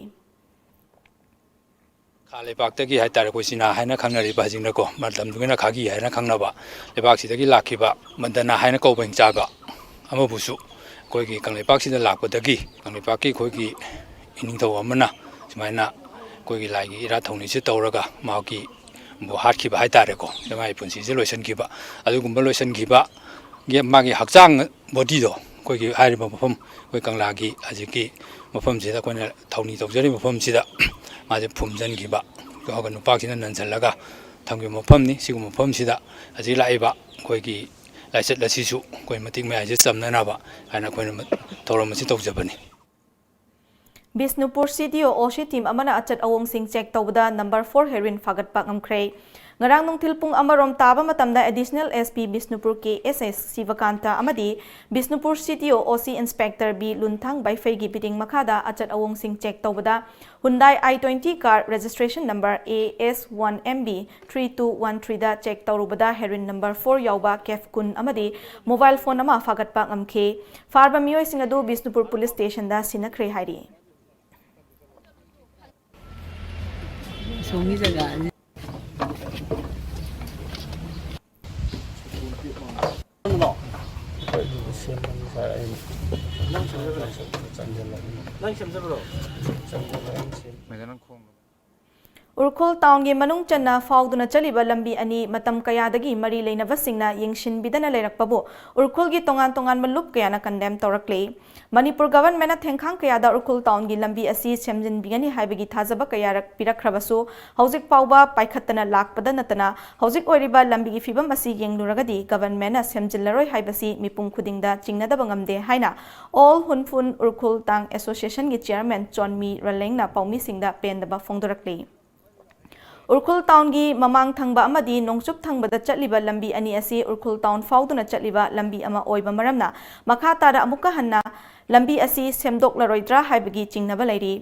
ꯈꯥ ꯂꯩꯕꯥꯛꯇꯒꯤ ꯍꯥꯏꯇꯥꯔꯦ, ꯑꯩꯈꯣꯏ ꯆꯤꯅꯥ ꯍꯥꯏꯅ ꯈꯪꯅꯔꯤꯕ ꯍꯧꯖꯤꯛꯅꯀꯣ, ꯃꯇꯝꯗꯨꯒꯤꯅ ꯈꯥꯒꯤ ꯍꯥꯏꯅ ꯈꯪꯅꯕ ꯂꯩꯕꯥꯛꯁꯤꯗꯒꯤ ꯂꯥꯛꯈꯤꯕ ꯃꯟꯗꯅꯥ ꯍꯥꯏꯅ ꯀꯧꯕ ꯍꯤꯡꯆꯥꯕ ꯑꯃꯕꯨꯁꯨ ꯑꯩꯈꯣꯏꯒꯤ ꯀꯪꯂꯩꯄꯥꯛꯁꯤꯗ ꯂꯥꯛꯄꯗꯒꯤ ꯀꯪꯂꯩꯄꯥꯛꯀꯤ ꯑꯩꯈꯣꯏꯒꯤ ꯏꯅꯤꯡꯊꯧ ꯑꯃꯅ ꯁꯨꯃꯥꯏꯅ ꯑꯩꯈꯣꯏꯒꯤ ꯂꯥꯏꯒꯤ ꯏꯔꯥꯠ ꯊꯧꯅꯤꯁꯦ ꯇꯧꯔꯒ ꯃꯍꯥꯛꯀꯤ ꯕꯨ ꯍꯥꯠꯈꯤꯕ ꯍꯥꯏꯇꯥꯔꯦꯀꯣ, ꯃꯥꯒꯤ ꯄꯨꯟꯁꯤꯁꯦ ꯂꯣꯏꯁꯤꯟꯈꯤꯕ꯫ ꯑꯗꯨꯒꯨꯝꯕ ꯂꯣꯏꯁꯤꯟꯈꯤꯕ ꯃꯥꯒꯤ ꯍꯛꯆꯥꯡ ꯕꯣꯗꯤꯗꯣ ꯑꯩꯈꯣꯏꯒꯤ ꯍꯥꯏꯔꯤꯕ ꯃꯐꯝ, ꯑꯩꯈꯣꯏ ꯀꯪꯂꯥꯒꯤ ꯍꯧꯖꯤꯛꯀꯤ ꯃꯐꯝꯁꯤꯗ ꯑꯩꯈꯣꯏꯅ ꯊꯧꯅꯤ ꯇꯧꯖꯔꯤꯕ ꯃꯐꯝꯁꯤꯗ ꯃꯥꯁꯦ ꯐꯨꯝꯖꯤꯟꯈꯤꯕ, ꯑꯗꯨꯒ ꯅꯨꯄꯥꯁꯤꯅ ꯅꯟꯁꯤꯜꯂꯒ ꯊꯝꯈꯤꯕ ꯃꯐꯝꯅꯤ꯫ ꯁꯤꯒꯨꯝꯕ ꯃꯐꯝꯁꯤꯗ ꯍꯧꯖꯤꯛ ꯂꯥꯛꯏꯕ ꯑꯩꯈꯣꯏꯒꯤ ꯂꯥꯏꯆꯠ ꯑꯁꯤꯁꯨ ꯑꯩꯈꯣꯏ ꯃꯇꯤꯛ ꯃꯌꯥꯏꯁꯦ ꯆꯝꯅꯅꯕ ꯍꯥꯏꯅ ꯑꯩꯈꯣꯏꯅ ꯊꯧꯔꯝ ꯑꯁꯤ ꯇꯧꯖꯕꯅꯤ꯫ ꯕꯤꯁꯅꯨꯄꯨꯔ ꯁꯤ ꯗꯤ ꯑꯣ ꯑꯣ ꯁꯤ ꯇꯤꯝ ꯑꯃꯅ ꯑꯆꯠ ꯑꯋꯣꯡꯁꯤꯡ ꯆꯦꯛ ꯇꯧꯕꯗ ꯅꯝꯕꯔ ꯐꯣꯔ ꯍꯦꯔꯣꯏꯟ ꯐꯥꯒꯠꯄ ꯉꯝꯈ꯭ꯔꯦ꯫ ꯉꯔꯥꯡ ꯅꯨꯡꯊꯤꯜ ꯄꯨꯡ ꯑꯃꯔꯣꯝ ꯇꯥꯕ ꯃꯇꯝꯗ ꯑꯦꯗꯤꯁꯅꯦꯜ ꯑꯦꯁ ꯄꯤ ꯕꯤꯁꯅꯨꯄꯨꯔ ꯀꯦ ꯑꯦꯁ ꯑꯦꯁ ꯁꯤꯕꯀꯥꯟꯇ ꯑꯃꯗꯤ ꯕꯤꯁꯅꯨꯄꯨꯔ ꯁꯤ ꯗꯤ ꯑꯣ ꯑꯣ ꯁꯤ ꯏꯟꯁꯄꯦꯛꯇꯔ ꯕꯤ ꯂꯨꯟꯊꯥꯡ ꯕꯥꯏꯐꯩꯒꯤ ꯕꯤꯔꯤꯡ ꯃꯈꯥꯗ ꯑꯆꯠ ꯑꯋꯣꯡꯁꯤꯡ ꯆꯦꯛ ꯇꯧꯕꯗ Hyundai I twenty car registration number A S one M B three two one three the check ꯇꯧꯔꯨꯕꯗ heroine number four ꯌꯥꯎꯕ ꯀꯦꯐ ꯀꯨꯟ ꯑꯃꯗꯤ ꯃꯣꯕꯥꯏꯜ ꯐꯣꯟ ꯑꯃ ꯐꯥꯒꯠꯄ ꯉꯝꯈꯤ꯫ ꯐꯥꯔꯕ ꯃꯤꯑꯣꯏꯁꯤꯡ ꯑꯗꯨ ꯕꯤꯁꯅꯨꯄꯨꯔ ꯄꯨꯂꯤꯁ ꯁ꯭ꯇꯦꯁꯟꯗ ꯁꯤꯟꯅꯈ꯭ꯔꯦ ꯍꯥꯏꯔꯤ꯫ ꯁꯣꯝꯒꯤ ꯖꯒꯥꯅꯤ꯫ ꯎꯔꯈꯨꯜ ꯇꯥꯎꯟꯒꯤ ꯃꯅꯨꯡ ꯆꯟꯅ ꯐꯥꯎꯗꯨꯅ ꯆꯠꯂꯤꯕ ꯂꯝꯕꯤ ꯑꯅꯤ ꯃꯇꯝ ꯀꯌꯥꯗꯒꯤ ꯃꯔꯤ ꯂꯩꯅꯕꯁꯤꯡꯅ ꯌꯦꯡꯁꯤꯟꯕꯤꯗꯅ ꯂꯩꯔꯛꯄꯕꯨ ꯎꯔꯈꯨꯜꯒꯤ ꯇꯣꯉꯥꯟ ꯇꯣꯉꯥꯟꯕ ꯂꯨꯞ ꯀꯌꯥꯅ ꯀꯟꯗꯦꯝ ꯇꯧꯔꯛꯂꯤ꯫ ꯃꯅꯤꯄꯨꯔ ꯒꯚꯔꯟꯃꯦꯟꯠꯅ ꯊꯦꯡꯈꯥꯡ ꯀꯌꯥꯗ ꯎꯔꯈꯨꯜ ꯇꯥꯎꯟꯒꯤ ꯂꯝꯕꯤ ꯑꯁꯤ ꯁꯦꯝꯖꯤꯟꯕꯤꯒꯅꯤ ꯍꯥꯏꯕꯒꯤ ꯊꯥꯖꯕ ꯀꯌꯥꯔꯛ ꯄꯤꯔꯛꯈ꯭ꯔꯕꯁꯨ, ꯍꯧꯖꯤꯛ ꯐꯥꯎꯕ ꯄꯥꯏꯈꯠꯇꯅ ꯂꯥꯛꯄꯗ ꯅꯠꯇꯅ, ꯍꯧꯖꯤꯛ ꯑꯣꯏꯔꯤꯕ ꯂꯝꯕꯤꯒꯤ ꯐꯤꯕꯝ ꯑꯁꯤ ꯌꯦꯡꯂꯨꯔꯒꯗꯤ ꯒꯚꯔꯟꯃꯦꯟꯠꯅ ꯁꯦꯝꯖꯤꯜꯂꯔꯣꯏ ꯍꯥꯏꯕꯁꯤ ꯃꯤꯄꯨꯝ ꯈꯨꯗꯤꯡꯗ ꯆꯤꯡꯅꯗꯕ ꯉꯝꯗꯦ ꯍꯥꯏꯅ ꯑꯣꯜ ꯍꯨꯟꯐꯨꯟ ꯎꯔꯈꯨꯜ ꯇꯥꯡ ꯑꯦꯁꯣꯁꯤꯌꯦꯁꯟꯒꯤ ꯆꯤꯌꯔꯃꯦꯟ ꯆꯣꯟꯃꯤ ꯔꯂꯦꯡꯅ ꯄꯥꯎꯃꯤꯁꯤꯡꯗ ꯄꯦꯟꯗꯕ ꯐꯣꯡꯗꯣꯔꯛꯂꯤ꯫ ꯎꯔꯈꯨꯜ ꯇꯥꯎꯟꯒꯤ ꯃꯃꯥꯡ ꯊꯪꯕ ꯑꯃꯗꯤ ꯅꯣꯡꯆꯨꯞ ꯊꯪꯕꯗ ꯆꯠꯂꯤꯕ ꯂꯝꯕꯤ ꯑꯅꯤ ꯑꯁꯤ ꯎꯔꯈꯨꯜ ꯇꯥꯎꯟ ꯐꯥꯎꯗꯨꯅ ꯆꯠꯂꯤꯕ ꯂꯝꯕꯤ ꯑꯃ ꯑꯣꯏꯕ ꯃꯔꯝꯅ, ꯃꯈꯥ ꯇꯥꯅ ꯑꯃꯨꯛꯀ ꯍꯟꯅ ꯂꯝꯕꯤ ꯑꯁꯤ ꯁꯦꯝꯗꯣꯛꯂꯔꯣꯏꯗ꯭ꯔꯥ ꯍꯥꯏꯕꯒꯤ ꯆꯤꯡꯅꯕ ꯂꯩꯔꯤ꯫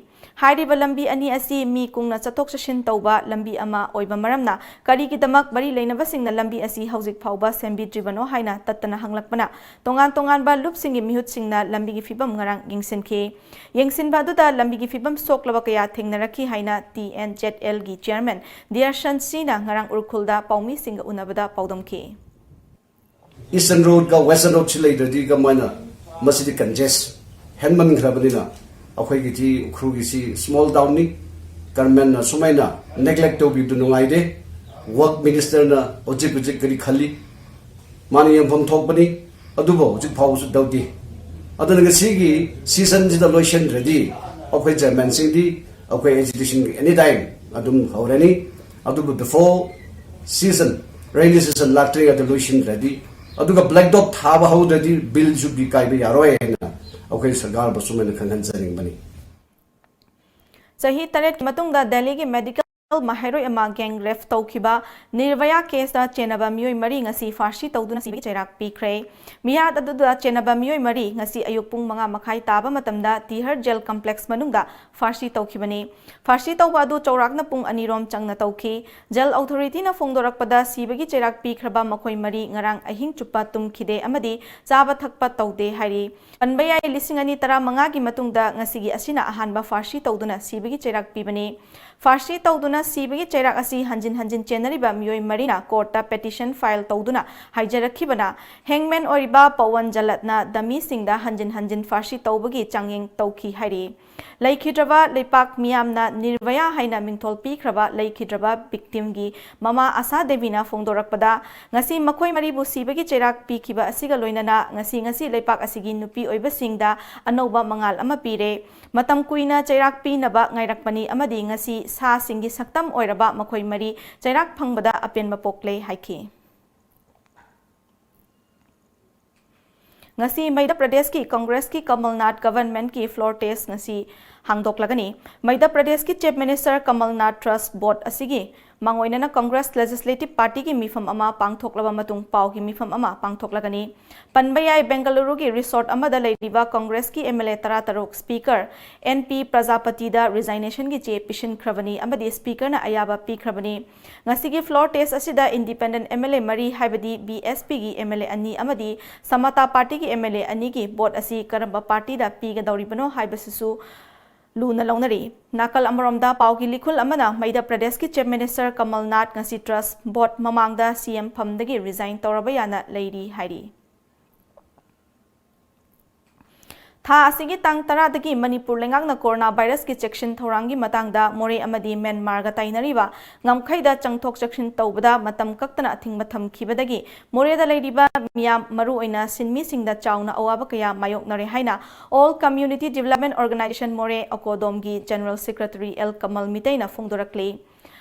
ꯍꯥꯏꯔꯤꯕ ꯂꯝꯕꯤ ꯑꯅꯤ ꯑꯁꯤ ꯃꯤ ꯀꯨꯡꯅ ꯆꯠꯊꯣꯛ ꯆꯠꯁꯤꯟ ꯇꯧꯕ ꯂꯝꯕꯤ ꯑꯃ ꯑꯣꯏꯕ ꯃꯔꯝꯅ, ꯀꯔꯤꯒꯤꯗꯃꯛ ꯃꯔꯤ ꯂꯩꯅꯕꯁꯤꯡꯅ ꯂꯝꯕꯤ ꯑꯁꯤ ꯍꯧꯖꯤꯛ ꯐꯥꯎꯕ ꯁꯦꯝꯕꯤꯗ꯭ꯔꯤꯕꯅꯣ ꯍꯥꯏꯅ ꯇꯠꯇꯅ ꯍꯪꯂꯛꯄꯅ, ꯇꯣꯉꯥꯟ ꯇꯣꯉꯥꯟꯕ ꯂꯨꯞꯁꯤꯡꯒꯤ ꯃꯤꯍꯨꯠꯁꯤꯡꯅ ꯂꯝꯕꯤꯒꯤ ꯐꯤꯕꯝ ꯉꯔꯥꯡ ꯌꯦꯡꯁꯤꯟꯈꯤ꯫ ꯌꯦꯡꯁꯤꯟꯕ ꯑꯗꯨꯗ ꯂꯝꯕꯤꯒꯤ ꯐꯤꯕꯝ ꯁꯣꯛꯂꯕ ꯀꯌꯥ ꯊꯦꯡꯅꯔꯛꯈꯤ ꯍꯥꯏꯅ T N Z Lꯒꯤ ꯆꯤꯌꯔꯃꯦꯟ ꯗꯤꯌꯔꯁꯟ ꯁꯤꯅ ꯉꯔꯥꯡ ꯎꯔꯈꯨꯜꯗ ꯄꯥꯎꯃꯤꯁꯤꯡꯒ ꯎꯅꯕꯗ ꯄꯥꯎꯗꯝꯈꯤ꯫ Eastern Roadꯒ Western Roadꯁꯤ ꯂꯩꯇ꯭ꯔꯗꯤ ꯀꯃꯥꯏꯅ? ꯃꯁꯤꯗꯤ congestion ꯍꯦꯟꯃꯟꯈ꯭ꯔꯕꯅꯤꯅ, ꯑꯩꯈꯣꯏꯒꯤꯗꯤ ꯎꯈ꯭ꯔꯨꯜꯒꯤꯁꯤ small townꯅꯤ, ꯒꯚꯔꯟꯃꯦꯟꯠꯅ ꯁꯨꯃꯥꯏꯅ neglect ꯇꯧꯕꯤꯕꯗꯨ ꯅꯨꯡꯉꯥꯏꯇꯦ꯫ Work ministerꯅ ꯍꯧꯖꯤꯛ ꯍꯧꯖꯤꯛ ꯀꯔꯤ ꯈꯜꯂꯤ? ꯃꯥꯅ ꯌꯦꯡꯐꯝ ꯊꯣꯛꯄꯅꯤ, ꯑꯗꯨꯕꯨ ꯍꯧꯖꯤꯛ ꯐꯥꯎꯕꯁꯨ ꯇꯧꯗꯦ꯫ ꯑꯗꯨꯅ ꯉꯁꯤꯒꯤ ꯁꯤꯖꯟꯁꯤꯗ ꯂꯣꯏꯁꯤꯟꯗ꯭ꯔꯗꯤ ꯑꯩꯈꯣꯏ ꯆꯤꯌꯔꯃꯦꯟꯁꯤꯡꯗꯤ ꯑꯩꯈꯣꯏ ꯑꯦꯖꯤꯇꯦꯁꯟꯒꯤ ꯑꯦꯅꯤ ꯇꯥꯏꯝ ꯑꯗꯨꯝ ꯍꯧꯔꯅꯤ꯫ ꯑꯗꯨꯕꯨ ꯕꯤꯐꯣꯔ ꯁꯤꯖꯟ, ꯔꯦꯅꯤ ꯁꯤꯖꯟ ꯂꯥꯛꯇ꯭ꯔꯤꯉꯩꯗ ꯂꯣꯏꯁꯤꯟꯗ꯭ꯔꯗꯤ, ꯑꯗꯨꯒ ꯕ꯭ꯂꯦꯛ ꯇꯣꯞ ꯊꯥꯕ ꯍꯧꯗ꯭ꯔꯗꯤ ꯕꯤꯜꯁꯨ ꯕꯤ ꯀꯥꯏꯕ ꯌꯥꯔꯣꯏ ꯍꯥꯏꯅ ꯑꯩꯈꯣꯏ ꯁꯔꯀꯥꯔꯕꯨ ꯁꯨꯃꯥꯏꯅ ꯈꯪꯍꯟꯖꯅꯤꯡꯕꯅꯤ꯫ ꯆꯍꯤ ꯇꯔꯦꯠꯀꯤ ꯃꯇꯨꯡꯗ ꯗꯦꯜꯂꯤꯒꯤ ꯃꯦꯗꯤꯀꯦꯜ ꯃꯍꯩꯔꯣꯏ ꯑꯃ ꯒꯦꯡ ꯔꯦꯞ ꯇꯧꯈꯤꯕ ꯅꯤꯔꯚꯌꯥ ꯀꯦꯁꯇ ꯆꯦꯟꯅꯕ ꯃꯤꯑꯣꯏ ꯃꯔꯤ ꯉꯁꯤ ꯐꯥꯁꯤ ꯇꯧꯗꯨꯅ ꯁꯤꯕꯒꯤ ꯆꯩꯔꯥꯛ ꯄꯤꯈ꯭ꯔꯦ꯫ ꯃꯤꯍꯥꯠ ꯑꯗꯨꯗ ꯆꯦꯟꯅꯕ ꯃꯤꯑꯣꯏ ꯃꯔꯤ ꯉꯁꯤ ꯑꯌꯨꯛ ꯄꯨꯡ ꯃꯉꯥ ꯃꯈꯥꯏ ꯇꯥꯕ ꯃꯇꯝꯗ ꯇꯤꯍꯔ ꯖꯦꯜ ꯀꯝꯄ꯭ꯂꯦꯛꯁ ꯃꯅꯨꯡꯗ ꯐꯥꯁꯤ ꯇꯧꯈꯤꯕꯅꯤ꯫ ꯐꯥꯁꯤ ꯇꯧꯕ ꯑꯗꯨ ꯆꯥꯎꯔꯥꯛꯅ ꯄꯨꯡ ꯑꯅꯤꯔꯣꯝ ꯆꯪꯅ ꯇꯧꯈꯤ꯫ ꯖꯦꯜ ꯑꯣꯊꯣꯔꯤꯇꯤꯅ ꯐꯣꯡꯗꯣꯔꯛꯄꯗ ꯁꯤꯕꯒꯤ ꯆꯩꯔꯥꯛ ꯄꯤꯈ꯭ꯔꯕ ꯃꯈꯣꯏ ꯃꯔꯤ ꯉꯔꯥꯡ ꯑꯍꯤꯡ ꯆꯨꯞꯄ ꯇꯨꯝꯈꯤꯗꯦ ꯑꯃꯗꯤ ꯆꯥꯕ ꯊꯛꯄ ꯇꯧꯗꯦ ꯍꯥꯏꯔꯤ꯫ ꯄꯟꯕ ꯌꯥꯏ, ꯂꯤꯁꯤꯡ ꯑꯅꯤ ꯇꯔꯥꯃꯉꯥꯒꯤ ꯃꯇꯨꯡꯗ ꯉꯁꯤꯒꯤ ꯑꯁꯤꯅ ꯑꯍꯥꯟꯕ ꯐꯥꯁꯤ ꯇꯧꯗꯨꯅ ꯁꯤꯕꯒꯤ ꯆꯩꯔꯥꯛ ꯄꯤꯕꯅꯤ꯫ ꯐꯥꯁꯤ ꯇꯧꯗꯨꯅ ꯁꯤꯕꯒꯤ ꯆꯩꯔꯥꯛ ꯑꯁꯤ ꯍꯟꯖꯤꯟ ꯍꯟꯖꯤꯟ ꯆꯦꯟꯅꯔꯤꯕ ꯃꯤꯑꯣꯏ ꯃꯔꯤꯅ ꯀꯣꯔꯠꯇ ꯄꯦꯇꯤꯁꯟ ꯐꯥꯏꯜ ꯇꯧꯗꯨꯅ ꯍꯥꯏꯖꯔꯛꯈꯤꯕꯅ, ꯍꯦꯡꯃꯦꯟ ꯑꯣꯏꯔꯤꯕ ꯄꯋꯟ ꯖꯂꯠꯅ ꯗꯃꯤꯁꯤꯡꯗ ꯍꯟꯖꯤꯟ ꯍꯟꯖꯤꯟ ꯐꯥꯁꯤ ꯇꯧꯕꯒꯤ ꯆꯥꯡꯌꯦꯡ ꯇꯧꯈꯤ ꯍꯥꯏꯔꯤ꯫ ꯂꯩꯈꯤꯗ꯭ꯔꯕ ꯂꯩꯄꯥꯛ ꯃꯤꯌꯥꯝꯅ ꯅꯤꯔꯚꯌꯥ ꯍꯥꯏꯅ ꯃꯤꯡꯊꯣꯜ ꯄꯤꯈ꯭ꯔꯕ ꯂꯩꯈꯤꯗ꯭ꯔꯕ ꯚꯤꯛꯇꯤꯝꯒꯤ ꯃꯃꯥ ꯑꯁꯥ ꯗꯦꯕꯤꯅ ꯐꯣꯡꯗꯣꯔꯛꯄꯗ, ꯉꯁꯤ ꯃꯈꯣꯏ ꯃꯔꯤꯕꯨ ꯁꯤꯕꯒꯤ ꯆꯩꯔꯥꯛ ꯄꯤꯈꯤꯕ ꯑꯁꯤꯒ ꯂꯣꯏꯅꯅ ꯉꯁꯤ ꯉꯁꯤ ꯂꯩꯄꯥꯛ ꯑꯁꯤꯒꯤ ꯅꯨꯄꯤ ꯑꯣꯏꯕꯁꯤꯡꯗ ꯑꯅꯧꯕ ꯃꯉꯥꯜ ꯑꯃ ꯄꯤꯔꯦ꯫ ꯃꯇꯝ ꯀꯨꯏꯅ ꯆꯩꯔꯥꯛ ꯄꯤꯅꯕ ꯉꯥꯏꯔꯛꯄꯅꯤ ꯑꯃꯗꯤ ꯉꯁꯤ ꯁꯥꯁꯤꯡꯒꯤ ꯁꯛꯇꯝ ꯑꯣꯏꯔꯕ ꯃꯈꯣꯏ ꯃꯔꯤ ꯆꯩꯔꯥꯛ ꯐꯪꯕꯗ ꯑꯄꯦꯟꯕ ꯄꯣꯛꯂꯦ ꯍꯥꯏꯈꯤ꯫ ꯉꯁꯤ ꯃꯩꯙ꯭ꯌ ꯄ꯭ꯔꯗꯦꯁꯀꯤ ꯀꯪꯒ꯭ꯔꯦꯁꯀꯤ ꯀꯃꯜꯅꯥꯊ ꯒꯚꯔꯟꯃꯦꯟꯠꯀꯤ ꯐ꯭ꯂꯣꯔ ꯇꯦꯁ ꯉꯁꯤ ꯍꯥꯡꯗꯣꯛꯂꯒꯅꯤ꯫ ꯃꯩꯙ꯭ꯌ ꯄ꯭ꯔꯗꯦꯁꯀꯤ ꯆꯤꯐ ꯃꯤꯅꯤꯁꯇꯔ ꯀꯃꯜꯅꯥꯊ ꯇ꯭ꯔꯁꯠ ꯕꯣꯔꯗ ꯑꯁꯤꯒꯤ ꯃꯥꯡꯑꯣꯏꯅꯅ ꯀꯪꯒ꯭ꯔꯦꯁ ꯂꯦꯖꯤꯁꯂꯦꯇꯤꯚ ꯄꯥꯔꯇꯤꯒꯤ ꯃꯤꯐꯝ ꯑꯃ ꯄꯥꯡꯊꯣꯛꯂꯕ ꯃꯇꯨꯡ ꯄꯥꯎꯒꯤ ꯃꯤꯐꯝ ꯑꯃ ꯄꯥꯡꯊꯣꯛꯂꯒꯅꯤ꯫ ꯄꯟꯕ ꯌꯥꯏ, ꯕꯦꯡꯒꯂꯨꯔꯨꯒꯤ ꯔꯤꯁꯣꯔꯠ ꯑꯃꯗ ꯂꯩꯔꯤꯕ ꯀꯪꯒ꯭ꯔꯦꯁꯀꯤ ꯑꯦꯝ ꯑꯦꯜ ꯑꯦ ꯇꯔꯥꯇꯔꯨꯛ ꯁ꯭ꯄꯤꯀꯔ ꯑꯦꯟ ꯄꯤ ꯄ꯭ꯔꯖꯥꯄꯇꯤꯗ ꯔꯤꯖꯥꯏꯅꯦꯁꯟꯒꯤ ꯆꯦ ꯄꯤꯁꯤꯟꯈ꯭ꯔꯕꯅꯤ ꯑꯃꯗꯤ ꯁ꯭ꯄꯤꯀꯔꯅ ꯑꯌꯥꯕ ꯄꯤꯈ꯭ꯔꯕꯅꯤ꯫ ꯉꯁꯤꯒꯤ ꯐ꯭ꯂꯣꯔ ꯇꯦꯁ ꯑꯁꯤꯗ ꯏꯟꯗꯤꯄꯦꯟꯗꯦꯟꯠ ꯑꯦꯝ ꯑꯦꯜ ꯑꯦ ꯃꯔꯤ, ꯍꯥꯏꯕꯗꯤ ꯕꯤ ꯑꯦꯁ ꯄꯤꯒꯤ ꯑꯦꯝ ꯑꯦꯜ ꯑꯦ ꯑꯅꯤ ꯑꯃꯗꯤ ꯁꯃꯇꯥ ꯄꯥꯔꯇꯤꯒꯤ ꯑꯦꯝ ꯑꯦꯜ ꯑꯦ ꯑꯅꯤꯒꯤ ꯚꯣꯠ ꯑꯁꯤ ꯀꯔꯝꯕ ꯄꯥꯔꯇꯤꯗ ꯄꯤꯒꯗꯧꯔꯤꯕꯅꯣ ꯍꯥꯏꯕꯁꯤꯁꯨ ꯂꯨꯅ ꯂꯧꯅꯔꯤ꯫ ꯅꯥꯀꯜ ꯑꯃꯔꯣꯝꯗ ꯄꯥꯎꯒꯤ ꯂꯤꯈꯨꯜ ꯑꯃꯅ ꯃꯩꯙ꯭ꯌ ꯄ꯭ꯔꯗꯦꯁꯀꯤ ꯆꯤꯐ ꯃꯤꯅꯤꯁꯇꯔ ꯀꯃꯜꯅꯥꯊ ꯉꯁꯤ ꯇ꯭ꯔꯁꯠ ꯕꯣꯔꯗ ꯃꯃꯥꯡꯗ ꯁꯤ ꯑꯦꯝ ꯐꯝꯗꯒꯤ ꯔꯤꯖꯥꯏꯟ ꯇꯧꯔꯕ ꯌꯥꯅ ꯂꯩꯔꯤ ꯍꯥꯏꯔꯤ꯫ ꯊꯥ ꯑꯁꯤꯒꯤ ꯇꯥꯡ ꯇꯔꯥꯗꯒꯤ ꯃꯅꯤꯄꯨꯔ ꯂꯩꯉꯥꯛꯅ ꯀꯣꯔꯣꯅꯥ ꯚꯥꯏꯔꯁꯀꯤ ꯆꯦꯛꯁꯤꯟ ꯊꯧꯔꯥꯡꯒꯤ ꯃꯇꯥꯡꯗ ꯃꯣꯔꯦ ꯑꯃꯗꯤ ꯃ꯭ꯌꯥꯟꯃꯥꯔꯒ ꯇꯥꯏꯅꯔꯤꯕ ꯉꯝꯈꯩꯗ ꯆꯪꯊꯣꯛ ꯆꯪꯁꯤꯟ ꯇꯧꯕꯗ ꯃꯇꯝ ꯀꯛꯇꯅ ꯑꯊꯤꯡꯕ ꯊꯝꯈꯤꯕꯗꯒꯤ ꯃꯣꯔꯦꯗ ꯂꯩꯔꯤꯕ ꯃꯤꯌꯥꯝ, ꯃꯔꯨꯑꯣꯏꯅ ꯁꯤꯟꯃꯤꯁꯤꯡꯗ ꯆꯥꯎꯅ ꯑꯋꯥꯕ ꯀꯌꯥ ꯃꯥꯌꯣꯛꯅꯔꯦ ꯍꯥꯏꯅ All Community Development Organization ꯃꯣꯔꯦ, ꯑꯀꯣꯗꯣꯝꯒꯤ General Secretary ꯑꯦꯜ ꯀꯃꯜ ꯃꯤꯇꯩꯅ ꯐꯣꯡꯗꯣꯔꯛꯂꯤ꯫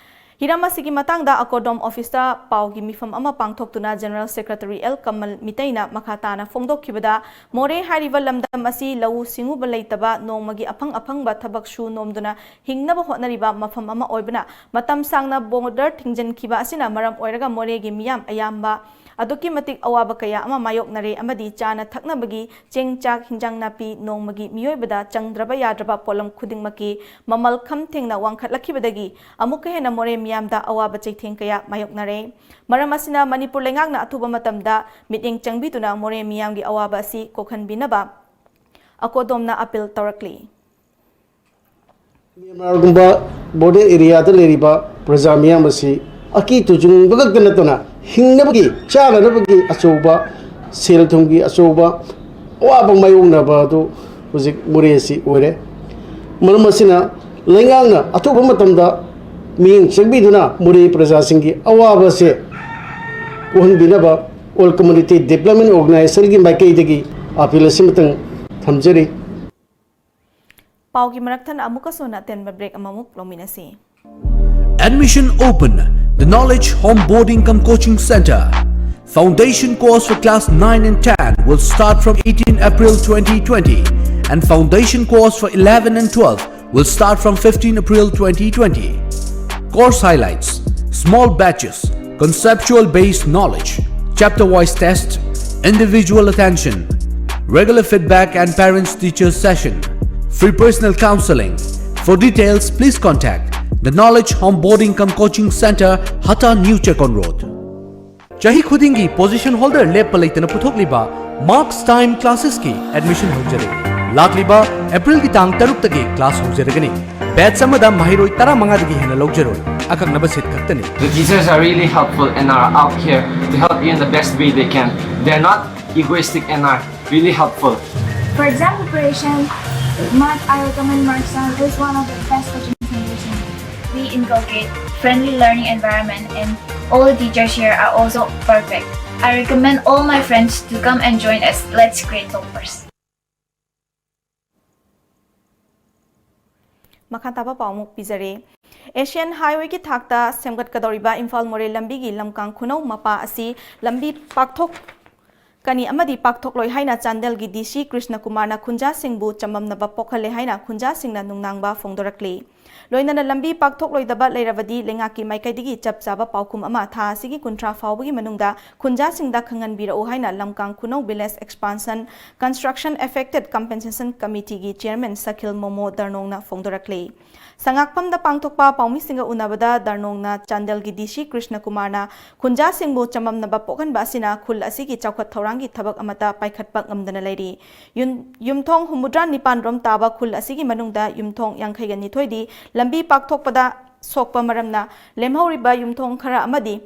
ꯍꯤꯔꯝ ꯑꯁꯤꯒꯤ ꯃꯇꯥꯡꯗ ꯑꯀꯣꯗꯣꯝ ꯑꯣꯐꯤꯁꯇ ꯄꯥꯎꯒꯤ ꯃꯤꯐꯝ ꯑꯃ ꯄꯥꯡꯊꯣꯛꯇꯨꯅ General Secretary ꯑꯦꯜ ꯀꯃꯜ ꯃꯤꯇꯩꯅ ꯃꯈꯥ ꯇꯥꯅ ꯐꯣꯡꯗꯣꯛꯈꯤꯕꯗ, ꯃꯣꯔꯦ ꯍꯥꯏꯔꯤꯕ ꯂꯝꯗꯝ ꯑꯁꯤ ꯂꯧꯎ ꯁꯤꯡꯎꯕ ꯂꯩꯇꯕ, ꯅꯣꯡꯃꯒꯤ ꯑꯐꯪ ꯑꯐꯪꯕ ꯊꯕꯛ ꯁꯨ ꯅꯣꯝꯗꯨꯅ ꯍꯤꯡꯅꯕ ꯍꯣꯠꯅꯔꯤꯕ ꯃꯐꯝ ꯑꯃ ꯑꯣꯏꯕꯅ, ꯃꯇꯝ ꯁꯥꯡꯅ border ꯊꯤꯡꯖꯤꯟꯈꯤꯕ ꯑꯁꯤꯅ ꯃꯔꯝ ꯑꯣꯏꯔꯒ ꯃꯣꯔꯦꯒꯤ ꯃꯤꯌꯥꯝ ꯑꯌꯥꯝꯕ ꯑꯗꯨꯛꯀꯤ ꯃꯇꯤꯛ ꯑꯋꯥꯕ ꯀꯌꯥ ꯑꯃ ꯃꯥꯌꯣꯛꯅꯔꯦ ꯑꯃꯗꯤ ꯆꯥꯅ ꯊꯛꯅꯕꯒꯤ ꯆꯦꯡ, ꯆꯥꯛ, ꯍꯤꯟꯖꯥꯡ ꯅꯥꯄꯤ, ꯅꯣꯡꯃꯒꯤ ꯃꯤꯑꯣꯏꯕꯗ ꯆꯪꯗ꯭ꯔꯕ ꯌꯥꯗ꯭ꯔꯕ ꯄꯣꯠꯂꯝ ꯈꯨꯗꯤꯡꯃꯛꯀꯤ ꯃꯃꯜ ꯈꯝ ꯊꯦꯡꯅ ꯋꯥꯡꯈꯠꯂꯛꯈꯤꯕꯗꯒꯤ ꯑꯃꯨꯛꯀ ꯍꯦꯟꯅ ꯃꯣꯔꯦ ꯃꯤꯌꯥꯝꯗ ꯑꯋꯥꯕ ꯆꯩꯊꯦꯡ ꯀꯌꯥ ꯃꯥꯌꯣꯛꯅꯔꯦ꯫ ꯃꯔꯝ ꯑꯁꯤꯅ ꯃꯅꯤꯄꯨꯔ ꯂꯩꯉꯥꯛꯅ ꯑꯊꯨꯕ ꯃꯇꯝꯗ ꯃꯤꯠꯌꯦꯡ ꯆꯪꯕꯤꯗꯨꯅ ꯃꯣꯔꯦ ꯃꯤꯌꯥꯝꯒꯤ ꯑꯋꯥꯕ ꯑꯁꯤ ꯀꯣꯛꯍꯟꯕꯤꯅꯕ ꯑꯀꯣꯗꯣꯝꯅ ꯑꯄꯤꯜ ꯇꯧꯔꯛꯂꯤ꯫ ꯃ꯭ꯌꯥꯟꯃꯥꯔꯒꯨꯝꯕ border areaꯗ ꯂꯩꯔꯤꯕ ꯄ꯭ꯔꯖꯥ ꯃꯤꯌꯥꯝ ꯑꯁꯤ ꯑꯀꯤ ꯇꯨꯖꯨꯡꯕ ꯈꯛꯇ ꯅꯠꯇꯅ ꯍꯤꯡꯅꯕꯒꯤ, ꯆꯥꯅꯅꯕꯒꯤ ꯑꯆꯧꯕ ꯁꯦꯜ ꯊꯨꯝꯒꯤ ꯑꯆꯧꯕ ꯑꯋꯥꯕ ꯃꯥꯌꯣꯛꯅꯕ ꯑꯗꯨ ꯍꯧꯖꯤꯛ ꯃꯣꯔꯦ ꯑꯁꯤ ꯑꯣꯏꯔꯦ꯫ ꯃꯔꯝ ꯑꯁꯤꯅ ꯂꯩꯉꯥꯛꯅ ꯑꯊꯨꯕ ꯃꯇꯝꯗ ꯃꯤꯠꯌꯦꯡ ꯆꯪꯕꯤꯗꯨꯅ ꯃꯣꯔꯦ ꯄ꯭ꯔꯖꯥꯁꯤꯡꯒꯤ ꯑꯋꯥꯕ ꯑꯁꯦ ꯀꯣꯛꯍꯟꯕꯤꯅꯕ All Community Development Organizationꯒꯤ ꯃꯥꯏꯀꯩꯗꯒꯤ ꯑꯄꯤꯜ ꯑꯁꯤꯃꯇꯪ ꯊꯝꯖꯔꯤ꯫ ꯄꯥꯎꯒꯤ ꯃꯔꯛ ꯊꯠꯅ ꯑꯃꯨꯛꯀꯁꯨ ꯍꯟꯅ ꯑꯇꯦꯟꯕ break ꯑꯃꯃꯨꯛ ꯂꯧꯃꯤꯟꯅꯁꯤ꯫ Admission open. The Knowledge Home Boarding cum Coaching Center. Foundation course for class nine and ten will start from eighteen April twenty twenty, and foundation course for eleven and twelve will start from fifteen April twenty twenty. Course highlights: small batches, conceptual based knowledge, chapter wise test, individual attention, regular feedback and parents teachers session, free personal counseling. For details, please contact the Knowledge Home Boarding cum Coaching Center, Hata New Chekon Road. ꯆꯍꯤ ꯈꯨꯗꯤꯡꯒꯤ position holder ꯂꯦꯞꯄ ꯂꯩꯇꯅ ꯄꯨꯊꯣꯛꯂꯤꯕ Marks Time Classesꯀꯤ admission ꯍꯧꯖꯔꯦ꯫ ꯂꯥꯛꯂꯤꯕ Aprilꯒꯤ ꯇꯥꯡ ꯇꯔꯨꯛꯇꯒꯤ class ꯍꯧꯖꯔꯒꯅꯤ꯫ Batch ꯑꯃꯗ ꯃꯍꯩꯔꯣꯏ ꯇꯔꯥꯃꯉꯥꯗꯒꯤ ꯍꯦꯟꯅ ꯂꯧꯖꯔꯣꯏ꯫ ꯑꯀꯛꯅꯕ seat ꯈꯛꯇꯅꯤ꯫ The teachers are really helpful and are out here to help you in the best way they can. They're not egoistic and are really helpful. For exam preparation, Mark, I recommend Mark Star. He's one of the best coaching centers in. We inculcate friendly learning environment, and all the teachers here are also perfect. I recommend all my friends to come and join us. Let's create toppers. ꯃꯈꯥ ꯇꯥꯕ ꯄꯥꯎꯃꯨꯛ ꯄꯤꯖꯔꯤ꯫ Asian ꯍꯥꯏꯋꯦꯒꯤ ꯊꯥꯛꯇ ꯁꯦꯝꯒꯠꯀꯗꯧꯔꯤꯕ ꯏꯝꯐꯥꯜ ꯃꯣꯔꯦ ꯂꯝꯕꯤꯒꯤ ꯂꯝꯀꯥꯡ ꯈꯨꯅꯧ ꯃꯄꯥ ꯑꯁꯤ ꯂꯝꯕꯤ ꯄꯥꯛꯊꯣꯛ ꯀꯅꯤ ꯑꯃꯗꯤ ꯄꯥꯛꯊꯣꯛꯂꯣꯏ ꯍꯥꯏꯅ ꯆꯥꯟꯗꯦꯜꯒꯤ ꯗꯤ ꯁꯤ ꯀ꯭ꯔꯤꯁꯅꯀꯨꯃꯥꯔꯅ ꯈꯨꯟꯖꯥꯁꯤꯡꯕꯨ ꯆꯃꯝꯅꯕ ꯄꯣꯛꯍꯜꯂꯦ ꯍꯥꯏꯅ ꯈꯨꯟꯖꯥꯁꯤꯡꯅ ꯅꯨꯡꯅꯥꯡꯕ ꯐꯣꯡꯗꯣꯔꯛꯂꯤ꯫ ꯂꯣꯏꯅꯅ ꯂꯝꯕꯤ ꯄꯥꯛꯊꯣꯛꯂꯣꯏꯗꯕ ꯂꯩꯔꯕꯗꯤ ꯂꯩꯉꯥꯛꯀꯤ ꯃꯥꯏꯀꯩꯗꯒꯤ ꯆꯞ ꯆꯥꯕ ꯄꯥꯎꯈꯨꯝ ꯑꯃ ꯊꯥ ꯑꯁꯤꯒꯤ ꯀꯨꯟꯊ꯭ꯔꯥ ꯐꯥꯎꯕꯒꯤ ꯃꯅꯨꯡꯗ ꯈꯨꯟꯖꯥꯁꯤꯡꯗ ꯈꯪꯍꯟꯕꯤꯔꯛꯎ ꯍꯥꯏꯅ ꯂꯝꯀꯥꯡ ꯈꯨꯅꯧ Village Expansion Construction Affected Compensation Committeeꯒꯤ chairman ꯁꯈꯤꯜ momo ꯗꯔꯅꯣꯡꯅ ꯐꯣꯡꯗꯣꯔꯛꯂꯤ꯫ ꯁꯉꯥꯛꯐꯝꯗ ꯄꯥꯡꯊꯣꯛꯄ ꯄꯥꯎꯃꯤꯁꯤꯡꯒ ꯎꯅꯕꯗ ꯗꯔꯅꯣꯡꯅ ꯆꯥꯟꯗꯦꯜꯒꯤ ꯗꯤ ꯁꯤ ꯀ꯭ꯔꯤꯁꯅꯀꯨꯃꯥꯔꯅ ꯈꯨꯟꯖꯥꯁꯤꯡꯕꯨ ꯆꯃꯝꯅꯕ ꯄꯣꯛꯍꯟꯕ ꯑꯁꯤꯅ ꯈꯨꯜ ꯑꯁꯤꯒꯤ ꯆꯥꯎꯈꯠ ꯊꯧꯔꯥꯡꯒꯤ ꯊꯕꯛ ꯑꯃꯠꯇ ꯄꯥꯏꯈꯠꯄ ꯉꯝꯗꯅ ꯂꯩꯔꯤ꯫ ꯌꯨꯝ-, ꯌꯨꯝꯊꯣꯡ ꯍꯨꯝꯐꯨꯇꯔꯥ ꯅꯤꯄꯥꯟ ꯔꯣꯝ ꯇꯥꯕ ꯈꯨꯜ ꯑꯁꯤꯒꯤ ꯃꯅꯨꯡꯗ ꯌꯨꯝꯊꯣꯡ ꯌꯥꯡꯈꯩꯒ ꯅꯤꯊꯣꯏꯗꯤ ꯂꯝꯕꯤ ꯄꯥꯛꯊꯣꯛꯄꯗ ꯁꯣꯛꯄ ꯃꯔꯝꯅ ꯂꯦꯝꯍꯧꯔꯤꯕ ꯌꯨꯝꯊꯣꯡ ꯈꯔ ꯑꯃꯗꯤ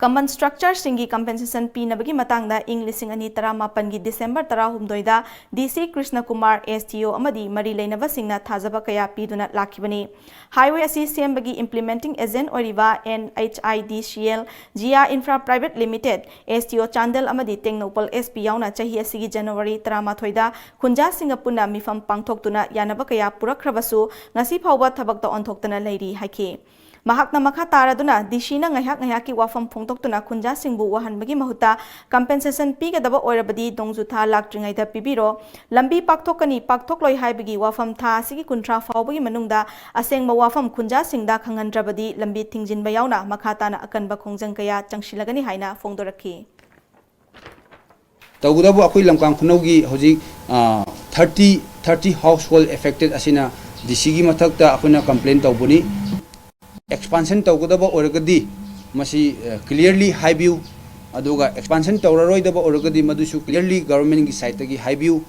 common structureꯁꯤꯡꯒꯤ compensation ꯄꯤꯅꯕꯒꯤ ꯃꯇꯥꯡꯗ ꯏꯪ ꯂꯤꯁꯤꯡ ꯑꯅꯤ ꯇꯔꯥꯃꯥꯄꯟꯒꯤ ꯗꯤꯁꯦꯝꯕꯔ ꯇꯔꯥꯍꯨꯝꯗꯣꯏꯗ ꯗꯤ ꯁꯤ ꯀ꯭ꯔꯤꯁꯅꯀꯨꯃꯥꯔ, ꯑꯦꯁ ꯗꯤ ꯑꯣ ꯑꯃꯗꯤ ꯃꯔꯤ ꯂꯩꯅꯕꯁꯤꯡꯅ ꯊꯥꯖꯕ ꯀꯌꯥ ꯄꯤꯗꯨꯅ ꯂꯥꯛꯈꯤꯕꯅꯤ꯫ ꯍꯥꯏꯋꯦ ꯑꯁꯤ ꯁꯦꯝꯕꯒꯤ implementing agent ꯑꯣꯏꯔꯤꯕ N H I D C L, Jiya infra private limited, S D O Chandel ꯑꯃꯗꯤ ꯇꯦꯡꯅꯧꯄꯜ ꯑꯦꯁ ꯄꯤ ꯌꯥꯎꯅ ꯆꯍꯤ ꯑꯁꯤꯒꯤ ꯖꯅꯋꯥꯔꯤ ꯇꯔꯥꯃꯥꯊꯣꯏꯗ ꯈꯨꯟꯖꯥꯁꯤꯡꯒ ꯄꯨꯟꯅ ꯃꯤꯐꯝ ꯄꯥꯡꯊꯣꯛꯇꯨꯅ ꯌꯥꯅꯕ ꯀꯌꯥ ꯄꯨꯔꯛꯈ꯭ꯔꯕꯁꯨ ꯉꯁꯤ ꯐꯥꯎꯕ ꯊꯕꯛꯇ ꯑꯣꯟꯊꯣꯛꯇꯅ ꯂꯩꯔꯤ ꯍꯥꯏꯈꯤ꯫ ꯃꯍꯥꯛꯅ ꯃꯈꯥ ꯇꯥꯔꯗꯨꯅ ꯗꯤ ꯁꯤꯅ ꯉꯥꯏꯍꯥꯛ ꯉꯥꯏꯍꯥꯛꯀꯤ ꯋꯥꯐꯝ ꯐꯣꯡꯗꯣꯛꯇꯨꯅ ꯈꯨꯟꯖꯥꯁꯤꯡꯕꯨ ꯋꯥꯍꯟꯕꯒꯤ ꯃꯍꯨꯠꯇ compensation ꯄꯤꯒꯗꯕ ꯑꯣꯏꯔꯕꯗꯤ ꯅꯣꯡꯖꯨ ꯊꯥ ꯂꯥꯛꯇ꯭ꯔꯤꯉꯩꯗ ꯄꯤꯕꯤꯔꯣ, ꯂꯝꯕꯤ ꯄꯥꯛꯊꯣꯛꯀꯅꯤ, ꯄꯥꯛꯊꯣꯛꯂꯣꯏ ꯍꯥꯏꯕꯒꯤ ꯋꯥꯐꯝ ꯊꯥ ꯑꯁꯤꯒꯤ ꯀꯨꯟꯊ꯭ꯔꯥ ꯐꯥꯎꯕꯒꯤ ꯃꯅꯨꯡꯗ ꯑꯁꯦꯡꯕ ꯋꯥꯐꯝ ꯈꯨꯟꯖꯥꯁꯤꯡꯗ ꯈꯪꯍꯟꯗ꯭ꯔꯕꯗꯤ ꯂꯝꯕꯤ ꯊꯤꯡꯖꯤꯟꯕ ꯌꯥꯎꯅ ꯃꯈꯥ ꯇꯥꯅ ꯑꯀꯟꯕ ꯈꯣꯡꯖꯪ ꯀꯌꯥ ꯆꯪꯁꯤꯜꯂꯒꯅꯤ ꯍꯥꯏꯅ ꯐꯣꯡꯗꯣꯔꯛꯈꯤ꯫ ꯇꯧꯒꯗꯕ ꯑꯩꯈꯣꯏ ꯂꯝꯀꯥꯡ ꯈꯨꯅꯧꯒꯤ ꯍꯧꯖꯤꯛ thirty thirty house hall affected ꯑꯁꯤꯅ ꯗꯤ ꯁꯤꯒꯤ ꯃꯊꯛꯇ ꯑꯩꯈꯣꯏꯅ ꯀꯝꯄ꯭ꯂꯦꯟ ꯇꯧꯕꯅꯤ꯫ ꯑꯦꯛꯁꯄꯥꯟꯁꯟ ꯇꯧꯒꯗꯕ ꯑꯣꯏꯔꯒꯗꯤ ꯃꯁꯤ ꯀ꯭ꯂꯤꯌꯔꯂꯤ ꯍꯥꯏꯕꯤꯌꯨ, ꯑꯗꯨꯒ ꯑꯦꯛꯁꯄꯥꯟꯁꯟ ꯇꯧꯔꯔꯣꯏꯗꯕ ꯑꯣꯏꯔꯒꯗꯤ ꯃꯗꯨꯁꯨ ꯀ꯭ꯂꯤꯌꯔꯂꯤ ꯒꯚꯔꯟꯃꯦꯟꯒꯤ ꯁꯥꯏꯠꯇꯒꯤ ꯍꯥꯏꯕꯤꯌꯨ꯫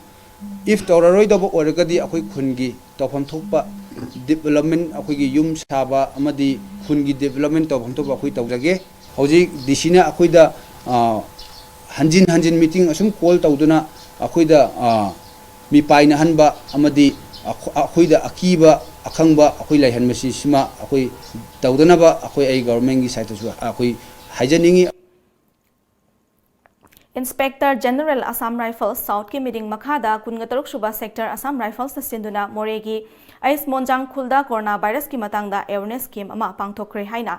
ꯏꯐ ꯇꯧꯔꯔꯣꯏꯗꯕ ꯑꯣꯏꯔꯒꯗꯤ ꯑꯩꯈꯣꯏ ꯈꯨꯟꯒꯤ ꯇꯧꯐꯝ ꯊꯣꯛꯄ ꯗꯤꯕꯂꯞꯃꯦꯟ, ꯑꯩꯈꯣꯏꯒꯤ ꯌꯨꯝ ꯁꯥꯕ ꯑꯃꯗꯤ ꯈꯨꯟꯒꯤ ꯗꯤꯕꯂꯞꯃꯦꯟ ꯇꯧꯐꯝ ꯊꯣꯛꯄ ꯑꯩꯈꯣꯏ ꯇꯧꯖꯒꯦ꯫ ꯍꯧꯖꯤꯛ ꯗꯤ ꯁꯤꯅ ꯑꯩꯈꯣꯏꯗ ꯍꯟꯖꯤꯟ ꯍꯟꯖꯤꯟ ꯃꯤꯇꯤꯡ ꯑꯁꯨꯝ ꯀꯣꯜ ꯇꯧꯗꯨꯅ ꯑꯩꯈꯣꯏꯗ ꯃꯤꯄꯥꯏꯅꯍꯟꯕ ꯑꯃꯗꯤ ꯑꯩꯈꯣꯏꯗ ꯑꯀꯤꯕ ꯑꯈꯪꯕ ꯑꯩꯈꯣꯏ ꯂꯩꯍꯟꯕꯁꯤ ꯁꯤꯃ ꯑꯩꯈꯣꯏ ꯇꯧꯗꯅꯕ ꯑꯩꯈꯣꯏ ꯑꯩ ꯒꯣꯕꯔꯃꯦꯟꯒꯤ ꯁꯥꯏꯠꯇꯁꯨ ꯑꯩꯈꯣꯏ ꯍꯥꯏꯖꯅꯤꯡꯏ꯫ Inspector General Assam Rifles Southꯀꯤ ꯃꯤꯇꯤꯡ ꯃꯈꯥꯗ ꯀꯨꯟꯒ ꯇꯔꯨꯛ ꯁꯨꯕ Sector Assam Riflesꯅ ꯁꯤꯟꯗꯨꯅ ꯃꯣꯔꯦꯒꯤ ꯑꯩꯁ ꯃꯣꯟꯖꯥꯡ ꯈꯨꯜꯗ corona virusꯀꯤ ꯃꯇꯥꯡꯗ awareness camp ꯑꯃ ꯄꯥꯡꯊꯣꯛꯈ꯭ꯔꯦ ꯍꯥꯏꯅ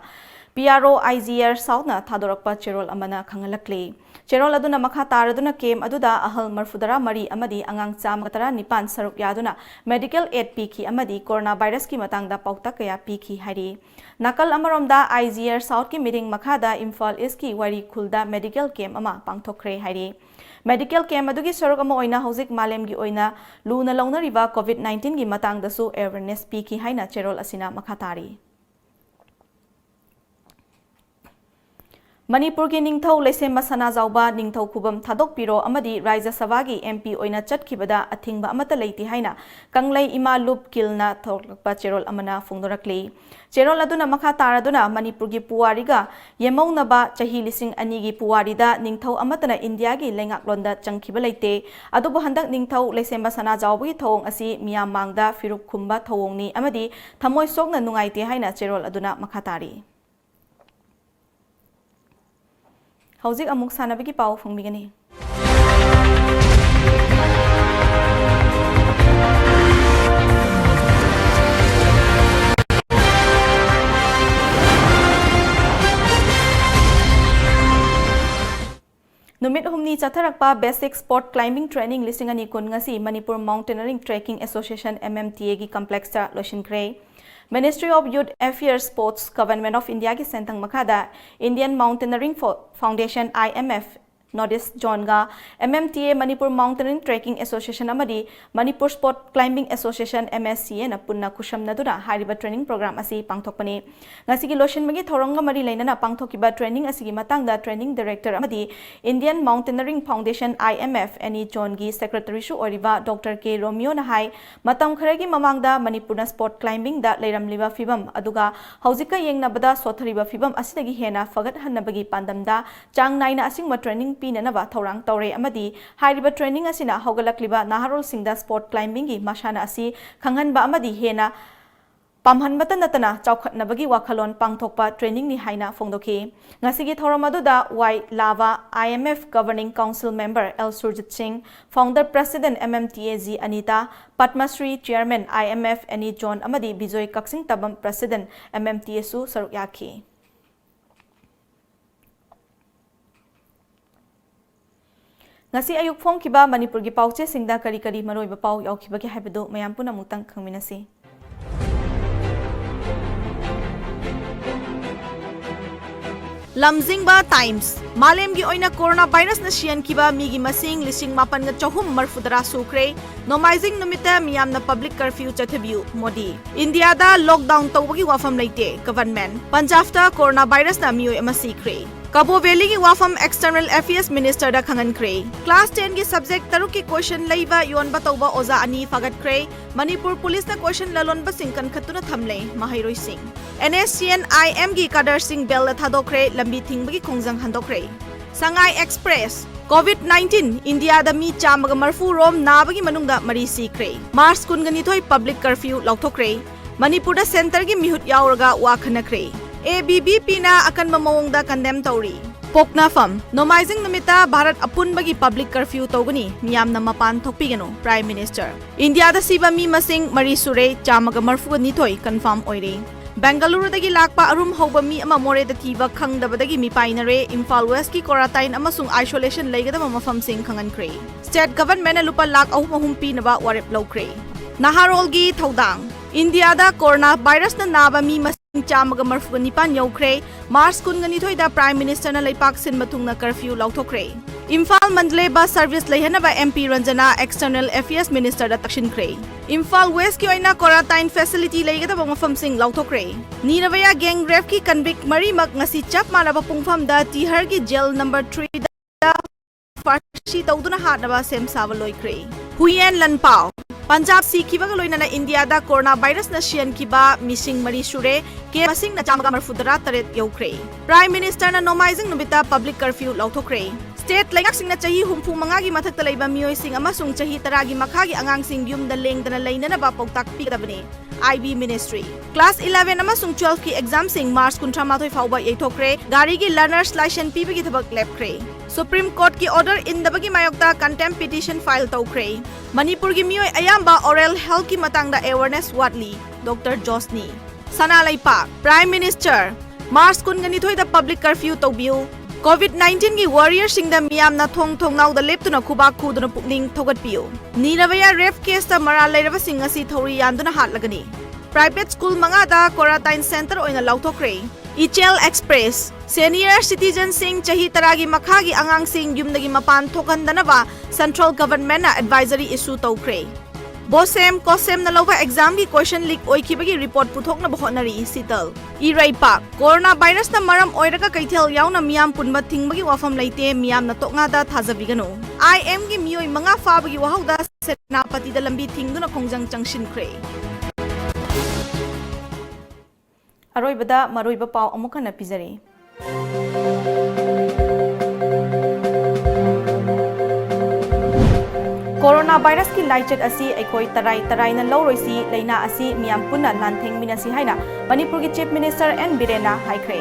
P R O I G R Southꯅ ꯊꯥꯗꯣꯔꯛꯄ ꯆꯦꯔꯣꯜ ꯑꯃꯅ ꯈꯪꯍꯜꯂꯛꯂꯤ꯫ ꯆꯦꯔꯣꯜ ꯑꯗꯨꯅ ꯃꯈꯥ ꯇꯥꯔꯗꯨꯅ camp ꯑꯗꯨꯗ ꯑꯍꯜ ꯃꯔꯐꯨꯇꯔꯥ ꯃꯔꯤ ꯑꯃꯗꯤ ꯑꯉꯥꯡ ꯆꯥꯝꯃ ꯇꯔꯥ ꯅꯤꯄꯥꯟ ꯁꯔꯨꯛ ꯌꯥꯗꯨꯅ medical aid ꯄꯤꯈꯤ ꯑꯃꯗꯤ corona virusꯀꯤ ꯃꯇꯥꯡꯗ ꯄꯥꯎꯇꯥꯛ ꯀꯌꯥ ꯄꯤꯈꯤ ꯍꯥꯏꯔꯤ꯫ ꯅꯥꯀꯜ ꯑꯃꯔꯣꯝꯗ, I G R Southꯀꯤ ꯃꯤꯇꯤꯡ ꯃꯈꯥꯗ ꯏꯝꯐꯥꯜ ꯏꯁꯀꯤ ꯋꯥꯏꯔꯤ ꯈꯨꯜꯗ medical camp ꯑꯃ ꯄꯥꯡꯊꯣꯛꯈ꯭ꯔꯦ ꯍꯥꯏꯔꯤ꯫ Medical camp ꯑꯗꯨꯒꯤ ꯁꯔꯨꯛ ꯑꯃ ꯑꯣꯏꯅ ꯍꯧꯖꯤꯛ ꯃꯥꯂꯦꯝꯒꯤ ꯑꯣꯏꯅ ꯂꯨꯅ ꯂꯧꯅꯔꯤꯕ COVID nineteenꯒꯤ ꯃꯇꯥꯡꯗꯁꯨ awareness ꯄꯤꯈꯤ ꯍꯥꯏꯅ ꯆꯦꯔꯣꯜ ꯑꯁꯤꯅ ꯃꯈꯥ ꯇꯥꯔꯤ꯫ ꯃꯅꯤꯄꯨꯔꯒꯤ ꯅꯤꯡꯊꯧ ꯂꯩꯁꯦꯝꯕ ꯁꯅꯥꯖꯥꯎꯕ ꯅꯤꯡꯊꯧ ꯈꯨꯕꯝ ꯊꯥꯗꯣꯛꯄꯤꯔꯣ ꯑꯃꯗꯤ ꯔꯥꯖ꯭ꯌ ꯁꯚꯥꯒꯤ M P ꯑꯣꯏꯅ ꯆꯠꯈꯤꯕꯗ ꯑꯊꯤꯡꯕ ꯑꯃꯠꯇ ꯂꯩꯇꯦ ꯍꯥꯏꯅ ꯀꯪꯂꯩ ꯏꯃꯥ ꯂꯨꯞ ꯀꯤꯜꯅ ꯊꯣꯛꯂꯛꯄ ꯆꯦꯔꯣꯜ ꯑꯃꯅ ꯐꯣꯡꯗꯣꯔꯛꯂꯤ꯫ ꯆꯦꯔꯣꯜ ꯑꯗꯨꯅ ꯃꯈꯥ ꯇꯥꯔꯗꯨꯅ ꯃꯅꯤꯄꯨꯔꯒꯤ ꯄꯨꯋꯥꯔꯤꯒ ꯌꯦꯃꯧꯅꯕ ꯆꯍꯤ ꯂꯤꯁꯤꯡ ꯑꯅꯤꯒꯤ ꯄꯨꯋꯥꯔꯤꯗ ꯅꯤꯡꯊꯧ ꯑꯃꯠꯇꯅ ꯏꯟꯗꯤꯌꯥꯒꯤ ꯂꯩꯉꯥꯛꯂꯣꯟꯗ ꯆꯪꯈꯤꯕ ꯂꯩꯇꯦ꯫ ꯑꯗꯨꯕꯨ ꯍꯟꯗꯛ ꯅꯤꯡꯊꯧ ꯂꯩꯁꯦꯝꯕ ꯁꯅꯥꯖꯥꯎꯕꯒꯤ ꯊꯧꯑꯣꯡ ꯑꯁꯤ ꯃꯤꯌꯥꯝ ꯃꯥꯡꯗ ꯐꯤꯔꯨꯛ ꯈꯨꯝꯕ ꯊꯧꯑꯣꯡꯅꯤ ꯑꯃꯗꯤ ꯊꯃꯣꯏ ꯁꯣꯛꯅ ꯅꯨꯡꯉꯥꯏꯇꯦ ꯍꯥꯏꯅ ꯆꯦꯔꯣꯜ ꯑꯗꯨꯅ ꯃꯈꯥ ꯇꯥꯔꯤ꯫ ꯍꯧꯖꯤꯛ ꯑꯃꯨꯛ ꯁꯥꯟꯅꯕꯒꯤ ꯄꯥꯎ ꯐꯪꯕꯤꯒꯅꯤ꯫ ꯅꯨꯃꯤꯠ ꯍꯨꯝꯅꯤ ꯆꯠꯊꯔꯛꯄ Basic Sport Climbing Training ꯂꯤꯁꯤꯡ ꯑꯅꯤ ꯀꯨꯟ ꯉꯁꯤ Manipur Mountaineering Trekking Association, M M T Aꯒꯤ complexꯇ ꯂꯣꯏꯁꯤꯟꯈ꯭ꯔꯦ꯫ Ministry of Youth Affairs Sports, Government of Indiaꯒꯤ ꯁꯦꯟꯊꯪ ꯃꯈꯥꯗ Indian Mountaineering Fo-, Foundation, I M F, North East Zoneꯒ M M T A, Manipur Mountaineering Trekking Association ꯑꯃꯗꯤ Manipur Sport Climbing Association, M S C Aꯅ ꯄꯨꯟꯅ ꯈꯨꯠꯁꯝꯅꯗꯨꯅ ꯍꯥꯏꯔꯤꯕ training program ꯑꯁꯤ ꯄꯥꯡꯊꯣꯛꯄꯅꯤ꯫ ꯉꯁꯤꯒꯤ ꯂꯣꯏꯁꯤꯟꯕꯒꯤ ꯊꯧꯔꯝꯒ ꯃꯔꯤ ꯂꯩꯅꯅ ꯄꯥꯡꯊꯣꯛꯈꯤꯕ training ꯑꯁꯤꯒꯤ ꯃꯇꯥꯡꯗ Training Director ꯑꯃꯗꯤ Indian Mountaineering Foundation, I M F, any zoneꯒꯤ secretaryꯁꯨ ꯑꯣꯏꯔꯤꯕ Doctor K ꯔꯣꯃꯤꯌꯣꯅ ꯍꯥꯏ, ꯃꯇꯝ ꯈꯔꯒꯤ ꯃꯃꯥꯡꯗ ꯃꯅꯤꯄꯨꯔꯅ sport climbingꯗ ꯂꯩꯔꯝꯂꯤꯕ ꯐꯤꯕꯝ ꯑꯗꯨꯒ ꯍꯧꯖꯤꯛꯀ ꯌꯦꯡꯅꯕꯗ ꯁꯣꯠꯊꯔꯤꯕ ꯐꯤꯕꯝ ꯑꯁꯤꯗꯒꯤ ꯍꯦꯟꯅ ꯐꯒꯠꯍꯟꯅꯕꯒꯤ ꯄꯥꯟꯗꯝꯗ ꯆꯥꯡ ꯅꯥꯏꯅ ꯑꯁꯤꯒꯨꯝꯕ training ꯄꯤꯅꯅꯕ ꯊꯧꯔꯥꯡ ꯇꯧꯔꯦ ꯑꯃꯗꯤ ꯍꯥꯏꯔꯤꯕ training ꯑꯁꯤꯅ ꯍꯧꯒꯠꯂꯛꯂꯤꯕ ꯅꯍꯥꯔꯣꯜꯁꯤꯡꯗ sport climbingꯒꯤ ꯃꯁꯥꯟꯅ ꯑꯁꯤ ꯈꯪꯍꯟꯕ ꯑꯃꯗꯤ ꯍꯦꯟꯅ ꯄꯥꯝꯍꯟꯕꯇ ꯅꯠꯇꯅ ꯆꯥꯎꯈꯠꯅꯕꯒꯤ ꯋꯥꯈꯜꯂꯣꯟ ꯄꯥꯡꯊꯣꯛꯄ trainingꯅꯤ ꯍꯥꯏꯅ ꯐꯣꯡꯗꯣꯛꯈꯤ꯫ ꯉꯁꯤꯒꯤ ꯊꯧꯔꯝ ꯑꯗꯨꯗ ꯋꯥꯏ Lava, I M F Governing Council Member L Surjit ꯁꯤꯡ, Founder President M M T A G Anita, Padma Shri Chairman I M F Annie John ꯑꯃꯗꯤ ꯕꯤꯖꯣꯏ ꯀꯛꯆꯤꯡ ꯇꯥꯕꯝ President M M T Aꯁꯨ ꯁꯔꯨꯛ ꯌꯥꯈꯤ꯫ ꯉꯁꯤ ꯑꯌꯨꯛ ꯐꯣꯡꯈꯤꯕ ꯃꯅꯤꯄꯨꯔꯒꯤ ꯄꯥꯎꯆꯦꯁꯤꯡꯗ ꯀꯔꯤ ꯀꯔꯤ ꯃꯔꯨꯑꯣꯏꯕ ꯄꯥꯎ ꯌꯥꯎꯈꯤꯕꯒꯦ ꯍꯥꯏꯕꯗꯨ ꯃꯌꯥꯝ ꯄꯨꯝꯅꯃꯛꯇꯪ ꯈꯪꯃꯤꯟꯅꯁꯤ꯫ ꯂꯝꯖꯤꯡꯕ ꯇꯥꯏꯝꯁ, ꯃꯥꯂꯦꯝꯒꯤ ꯑꯣꯏꯅ ꯀꯣꯔꯣꯅꯥ ꯚꯥꯏꯔꯁꯅ ꯁꯤꯍꯟꯈꯤꯕ ꯃꯤꯒꯤ ꯃꯁꯤꯡ ꯂꯤꯁꯤꯡ ꯃꯥꯄꯟꯒ ꯆꯍꯨꯝ ꯃꯔꯤꯐꯨꯇꯔꯥ ꯁꯨꯈ꯭ꯔꯦ꯫ ꯅꯣꯡꯃꯥꯏꯖꯤꯡ ꯅꯨꯃꯤꯠꯇ ꯃꯤꯌꯥꯝꯅ public curfew ꯆꯠꯊꯕꯤꯌꯨ, ꯃꯣꯗꯤ꯫ ꯏꯟꯗꯤꯌꯥꯗ lockdown ꯇꯧꯕꯒꯤ ꯋꯥꯐꯝ ꯂꯩꯇꯦ, ꯒꯚꯔꯟꯃꯦꯟꯠ꯫ ꯄꯟꯖꯥꯕꯇ ꯀꯣꯔꯣꯅꯥ ꯚꯥꯏꯔꯁꯅ ꯃꯤꯑꯣꯏ ꯑꯃ ꯁꯤꯈ꯭ꯔꯦ꯫ ꯀꯕꯣ ꯚꯦꯂꯤꯒꯤ ꯋꯥꯐꯝ External Affairs Ministerꯗ ꯈꯪꯍꯟꯈ꯭ꯔꯦ꯫ Class tenꯒꯤ subject ꯇꯔꯨꯛꯀꯤ question ꯂꯩꯕ ꯌꯣꯟꯕ ꯇꯧꯕ ꯑꯣꯖꯥ ꯑꯅꯤ ꯐꯥꯒꯠꯈ꯭ꯔꯦ꯫ ꯃꯅꯤꯄꯨꯔ ꯄꯨꯂꯤꯁꯅ question ꯂꯂꯣꯟꯕꯁꯤꯡ ꯀꯟꯈꯠꯇꯨꯅ ꯊꯝꯂꯦ, ꯃꯍꯩꯔꯣꯏꯁꯤꯡ꯫ NSCN-IMꯒꯤ cadreꯁꯤꯡ bailꯗ ꯊꯥꯗꯣꯛꯈ꯭ꯔꯦ, ꯂꯝꯕꯤ ꯊꯤꯡꯕꯒꯤ ꯈꯣꯡꯖꯪ ꯍꯟꯗꯣꯛꯈ꯭ꯔꯦ꯫ ꯁꯉꯥꯏ Express, COVID nineteen, ꯏꯟꯗꯤꯌꯥꯗ ꯃꯤ ꯆꯥꯝꯃꯒ ꯃꯔꯤꯐꯨ ꯔꯣꯝ ꯅꯥꯕꯒꯤ ꯃꯅꯨꯡꯗ ꯃꯔꯤ ꯁꯤꯈ꯭ꯔꯦ꯫ ꯃꯥꯔꯆ ꯀꯨꯟꯒ ꯅꯤꯊꯣꯏ public curfew ꯂꯥꯎꯊꯣꯛꯈ꯭ꯔꯦ꯫ ꯃꯅꯤꯄꯨꯔꯗ centreꯒꯤ ꯃꯤꯍꯨꯠ ꯌꯥꯎꯔꯒ ꯋꯥ ꯈꯟꯅꯈ꯭ꯔꯦ꯫ ABVPꯅ ꯑꯀꯟꯕ ꯃꯑꯣꯡꯗ condemn ꯇꯧꯔꯤ꯫ ꯄꯣꯛꯅꯐꯝ, ꯅꯣꯡꯃꯥꯏꯖꯤꯡ ꯅꯨꯃꯤꯠꯇ ꯚꯥꯔꯠ ꯑꯄꯨꯟꯕꯒꯤ public curfew ꯇꯧꯒꯅꯤ, ꯃꯤꯌꯥꯝꯅ ꯃꯄꯥꯟ ꯊꯣꯛꯄꯤꯒꯅꯨ, Prime Minister꯫ ꯏꯟꯗꯤꯌꯥꯗ ꯁꯤꯕ ꯃꯤ ꯃꯁꯤꯡ ꯃꯔꯤ ꯁꯨꯔꯦ, ꯆꯥꯝꯃꯒ ꯃꯔꯤꯐꯨꯒ ꯅꯤꯊꯣꯏ confirm ꯑꯣꯏꯔꯦ꯫ ꯕꯦꯡꯒꯂꯨꯔꯨꯗꯒꯤ ꯂꯥꯛꯄ ꯑꯔꯨꯝ ꯍꯧꯕ ꯃꯤ ꯑꯃ ꯃꯣꯔꯦꯗ ꯊꯤꯕ ꯈꯪꯗꯕꯗꯒꯤ ꯃꯤꯄꯥꯏꯅꯔꯦ꯫ ꯏꯝꯐꯥꯜ Westꯀꯤ quarantine ꯑꯃꯁꯨꯡ isolation ꯂꯩꯒꯗꯕ ꯃꯐꯝꯁꯤꯡ ꯈꯪꯍꯟꯈ꯭ꯔꯦ꯫ State governmentꯅ ꯂꯨꯄꯥ ꯂꯥꯈ ꯑꯍꯨꯝ ꯑꯍꯨꯝ ꯄꯤꯅꯕ ꯋꯥꯔꯦꯞ ꯂꯧꯈ꯭ꯔꯦ꯫ ꯅꯍꯥꯔꯣꯜꯒꯤ ꯊꯧꯗꯥꯡ, ꯏꯟꯗꯤꯌꯥꯗ ꯀꯣꯔꯣꯅꯥ ꯚꯥꯏꯔꯁꯅ ꯅꯥꯕ ꯃꯤ ꯃꯁꯤꯡ ꯆꯥꯝꯃꯒ ꯃꯔꯤꯐꯨꯒ ꯅꯤꯄꯥꯟ ꯌꯧꯈ꯭ꯔꯦ꯫ ꯃꯥꯔꯆ ꯀꯨꯟꯒ ꯅꯤꯊꯣꯏꯗ Prime Ministerꯅ ꯂꯩꯄꯥꯛ ꯁꯤꯟꯕ ꯊꯨꯡꯅ curfew ꯂꯥꯎꯊꯣꯛꯈ꯭ꯔꯦ꯫ Imphal Mandalay bus service ꯂꯩꯍꯟꯅꯕ MP Ranjana External Affairs Ministerꯗ ꯇꯛꯁꯤꯟꯈ꯭ꯔꯦ꯫ Imphal Westꯀꯤ ꯑꯣꯏꯅ quarantine facility ꯂꯩꯒꯗꯕ ꯃꯐꯝꯁꯤꯡ ꯂꯥꯎꯊꯣꯛꯈ꯭ꯔꯦ꯫ ꯅꯤꯔꯚꯌꯥ gang rapeꯀꯤ convict ꯃꯔꯤꯃꯛ ꯉꯁꯤ ꯆꯞ ꯃꯥꯟꯅꯕ ꯄꯨꯡꯐꯝꯗ ꯇꯤꯍꯔꯒꯤ jail number threeꯗ ꯐꯥꯁꯤ ꯇꯧꯗꯨꯅ ꯍꯥꯠꯅꯕ ꯁꯦꯝ ꯁꯥꯕ ꯂꯣꯏꯈ꯭ꯔꯦ꯫ ꯍꯨꯏꯌꯦꯟ ꯂꯟꯄꯥꯎ, ꯄꯟꯖꯥꯕ ꯁꯤꯈꯤꯕꯒ ꯂꯣꯏꯅꯅ ꯏꯟꯗꯤꯌꯥꯗ ꯀꯣꯔꯣꯅꯥ ꯚꯥꯏꯔꯁꯅ ꯁꯤꯍꯟꯈꯤꯕ ꯃꯤꯁꯤꯡ ꯃꯔꯤ ꯁꯨꯔꯦ, case ꯃꯁꯤꯡꯅ ꯆꯥꯝꯃꯒ ꯃꯔꯤꯐꯨꯇꯔꯥ ꯇꯔꯦꯠ ꯌꯧꯈ꯭ꯔꯦ꯫ Prime Ministerꯅ ꯅꯣꯡꯃꯥꯏꯖꯤꯡ ꯅꯨꯃꯤꯠꯇ public curfew ꯂꯥꯎꯊꯣꯛꯈ꯭ꯔꯦ꯫ State ꯂꯩꯉꯥꯛꯁꯤꯡꯅ ꯆꯍꯤ ꯍꯨꯝꯐꯨ ꯃꯉꯥꯒꯤ ꯃꯊꯛꯇ ꯂꯩꯕ ꯃꯤꯑꯣꯏꯁꯤꯡ ꯑꯃꯁꯨꯡ ꯆꯍꯤ ꯇꯔꯥꯒꯤ ꯃꯈꯥꯒꯤ ꯑꯉꯥꯡꯁꯤꯡ ꯌꯨꯝꯗ ꯂꯦꯡꯗꯅ ꯂꯩꯅꯅꯕ ꯄꯥꯎꯇꯥꯛ ꯄꯤꯒꯗꯕꯅꯤ꯫ I B Ministry꯫ Class eleven ꯑꯃꯁꯨꯡ twelve ꯀꯤ exam ꯁꯤꯡ March ꯀꯨꯟꯊ꯭ꯔꯥ ꯃꯥꯊꯣꯏ ꯐꯥꯎꯕ ꯌꯩꯊꯣꯛꯈ꯭ꯔꯦ꯫ ꯒꯥꯔꯤꯒꯤ learner's license ꯄꯤꯕꯒꯤ ꯊꯕꯛ ꯂꯦꯞꯈ꯭ꯔꯦ꯫ Supreme Court ꯀꯤ order ꯏꯟꯗꯕꯒꯤ ꯃꯥꯌꯣꯛꯇ contempt petition file ꯇꯧꯈ꯭ꯔꯦ꯫ ꯃꯅꯤꯄꯨꯔꯒꯤ ꯃꯤꯑꯣꯏ ꯑꯌꯥꯝꯕ oral health ꯀꯤ ꯃꯇꯥꯡꯗ awareness ꯋꯥꯠꯂꯤ, ꯗꯣꯛꯇꯔ ꯖꯣꯁꯅꯤ꯫ ꯁꯅꯥ ꯂꯩꯄꯥꯛ, Prime Minister, March ꯀꯨꯟꯒ ꯅꯤꯊꯣꯏꯗ public curfew ꯇꯧꯕꯤꯌꯨ꯫ COVID nineteen ꯒꯤ warrior ꯁꯤꯡꯗ ꯃꯤꯌꯥꯝꯅ ꯊꯣꯡ ꯊꯣꯡꯅꯥꯎꯗ ꯂꯦꯞꯇꯨꯅ ꯈꯨꯕꯥꯛ ꯈꯨꯗꯨꯅ ꯄꯨꯛꯅꯤꯡ ꯊꯧꯒꯠꯄꯤꯌꯨ꯫ ꯅꯤꯔꯚꯌꯥ rape case ꯇ ꯃꯔꯥꯜ ꯂꯩꯔꯕꯁꯤꯡ ꯑꯁꯤ ꯊꯧꯔꯤ ꯌꯥꯟꯗꯨꯅ ꯍꯥꯠꯂꯒꯅꯤ꯫ Private school ꯃꯉꯥꯗ quarantine center ꯑꯣꯏꯅ ꯂꯥꯎꯊꯣꯛꯈ꯭ꯔꯦ꯫ ꯏꯆꯦꯜ Express, senior citizen ꯁꯤꯡ, ꯆꯍꯤ ꯇꯔꯥꯒꯤ ꯃꯈꯥꯒꯤ ꯑꯉꯥꯡꯁꯤꯡ ꯌꯨꯝꯗꯒꯤ ꯃꯄꯥꯟ ꯊꯣꯛꯍꯟꯗꯅꯕ central government ꯅ advisory issue ꯇꯧꯈ꯭ꯔꯦ꯫ BOSEM, COSEM ꯅ ꯂꯧꯕ exam ꯒꯤ question leak ꯑꯣꯏꯈꯤꯕꯒꯤ report ꯄꯨꯊꯣꯛꯅꯕ ꯍꯣꯠꯅꯔꯤ, ꯁꯤꯇꯜ꯫ ꯏꯔꯩꯄꯥꯛ, corona virus ꯅ ꯃꯔꯝ ꯑꯣꯏꯔꯒ ꯀꯩꯊꯦꯜ ꯌꯥꯎꯅ ꯃꯤꯌꯥꯝ ꯄꯨꯟꯕ ꯊꯤꯡꯕꯒꯤ ꯋꯥꯐꯝ ꯂꯩꯇꯦ, ꯃꯤꯌꯥꯝꯅ ꯇꯣꯛꯉꯥꯗ ꯊꯥꯖꯕꯤꯒꯅꯨ꯫ I M ꯒꯤ ꯃꯤꯑꯣꯏ ꯃꯉꯥ ꯐꯥꯕꯒꯤ ꯋꯥꯍꯧꯗ ꯁꯦꯅꯥꯄꯇꯤꯗ ꯂꯝꯕꯤ ꯊꯤꯡꯗꯨꯅ ꯈꯣꯡꯖꯪ ꯆꯪꯁꯤꯟꯈ꯭ꯔꯦ꯫ ꯑꯔꯣꯏꯕꯗ ꯃꯔꯨꯑꯣꯏꯕ ꯄꯥꯎ ꯑꯃꯨꯛ ꯍꯟꯅ ꯄꯤꯖꯔꯤ꯫ Corona virus ꯀꯤ ꯂꯥꯏꯆꯠ ꯑꯁꯤ ꯑꯩꯈꯣꯏ ꯇꯔꯥꯏ ꯇꯔꯥꯏꯅ ꯂꯧꯔꯣꯏꯁꯤ, ꯂꯩꯅꯥ ꯑꯁꯤ ꯃꯤꯌꯥꯝ ꯄꯨꯟꯅ ꯂꯥꯟꯊꯦꯡꯃꯤꯟꯅꯁꯤ ꯍꯥꯏꯅ ꯃꯅꯤꯄꯨꯔꯒꯤ Chief Minister N ꯕꯤꯔꯦꯟꯅ ꯍꯥꯏꯈ꯭ꯔꯦ꯫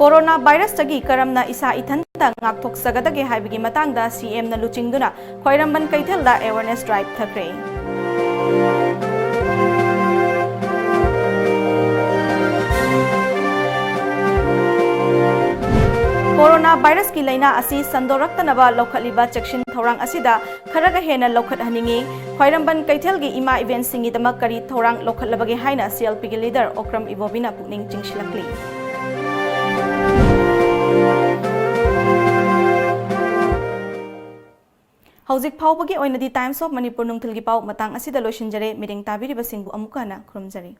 Corona virus ꯇꯒꯤ ꯀꯔꯝꯅ ꯏꯁꯥ ꯏꯊꯟꯇ ꯉꯥꯛꯊꯣꯛꯆꯒꯗꯒꯦ ꯍꯥꯏꯕꯒꯤ ꯃꯇꯥꯡꯗ C M ꯅ ꯂꯨꯆꯤꯡꯗꯨꯅ ꯈ꯭ꯋꯥꯏꯔꯝꯕꯟ ꯀꯩꯊꯦꯜꯗ awareness drive ꯊꯛꯈ꯭ꯔꯦ꯫ Corona virus ꯀꯤ ꯂꯩꯅꯥ ꯑꯁꯤ ꯁꯟꯗꯣꯔꯛꯇꯅꯕ ꯂꯧꯈꯠꯂꯤꯕ ꯆꯦꯛꯁꯤꯟ ꯊꯧꯔꯥꯡ ꯑꯁꯤꯗ ꯈꯔꯒ ꯍꯦꯟꯅ ꯂꯧꯈꯠꯍꯟꯅꯤꯡꯏ꯫ ꯈ꯭ꯋꯥꯏꯔꯝꯕꯟ ꯀꯩꯊꯦꯜꯒꯤ ꯏꯃꯥ ꯏꯕꯦꯟꯁꯤꯡꯒꯤꯗꯃꯛ ꯀꯔꯤ ꯊꯧꯔꯥꯡ ꯂꯧꯈꯠꯂꯕꯒꯦ ꯍꯥꯏꯅ C L P ꯒꯤ leader ꯑꯣꯀ꯭ꯔꯝ ꯏꯕꯣꯕꯤꯅ ꯄꯨꯛꯅꯤꯡ ꯆꯤꯡꯁꯤꯜꯂꯛꯂꯤ꯫ ꯍꯧꯖꯤꯛ ꯐꯥꯎꯕꯒꯤ ꯑꯣꯏꯅꯗꯤ Times of Manipur ꯅꯨꯡꯊꯤꯜꯒꯤ ꯄꯥꯎ ꯃꯇꯥꯡ ꯑꯁꯤꯗ ꯂꯣꯏꯁꯤꯟꯖꯔꯦ꯫ ꯃꯤꯠꯌꯦꯡ ꯇꯥꯕꯤꯔꯤꯕꯁꯤꯡꯕꯨ ꯑꯃꯨꯛꯀ ꯍꯟꯅ ꯈꯨꯔꯨꯝꯖꯔꯤ꯫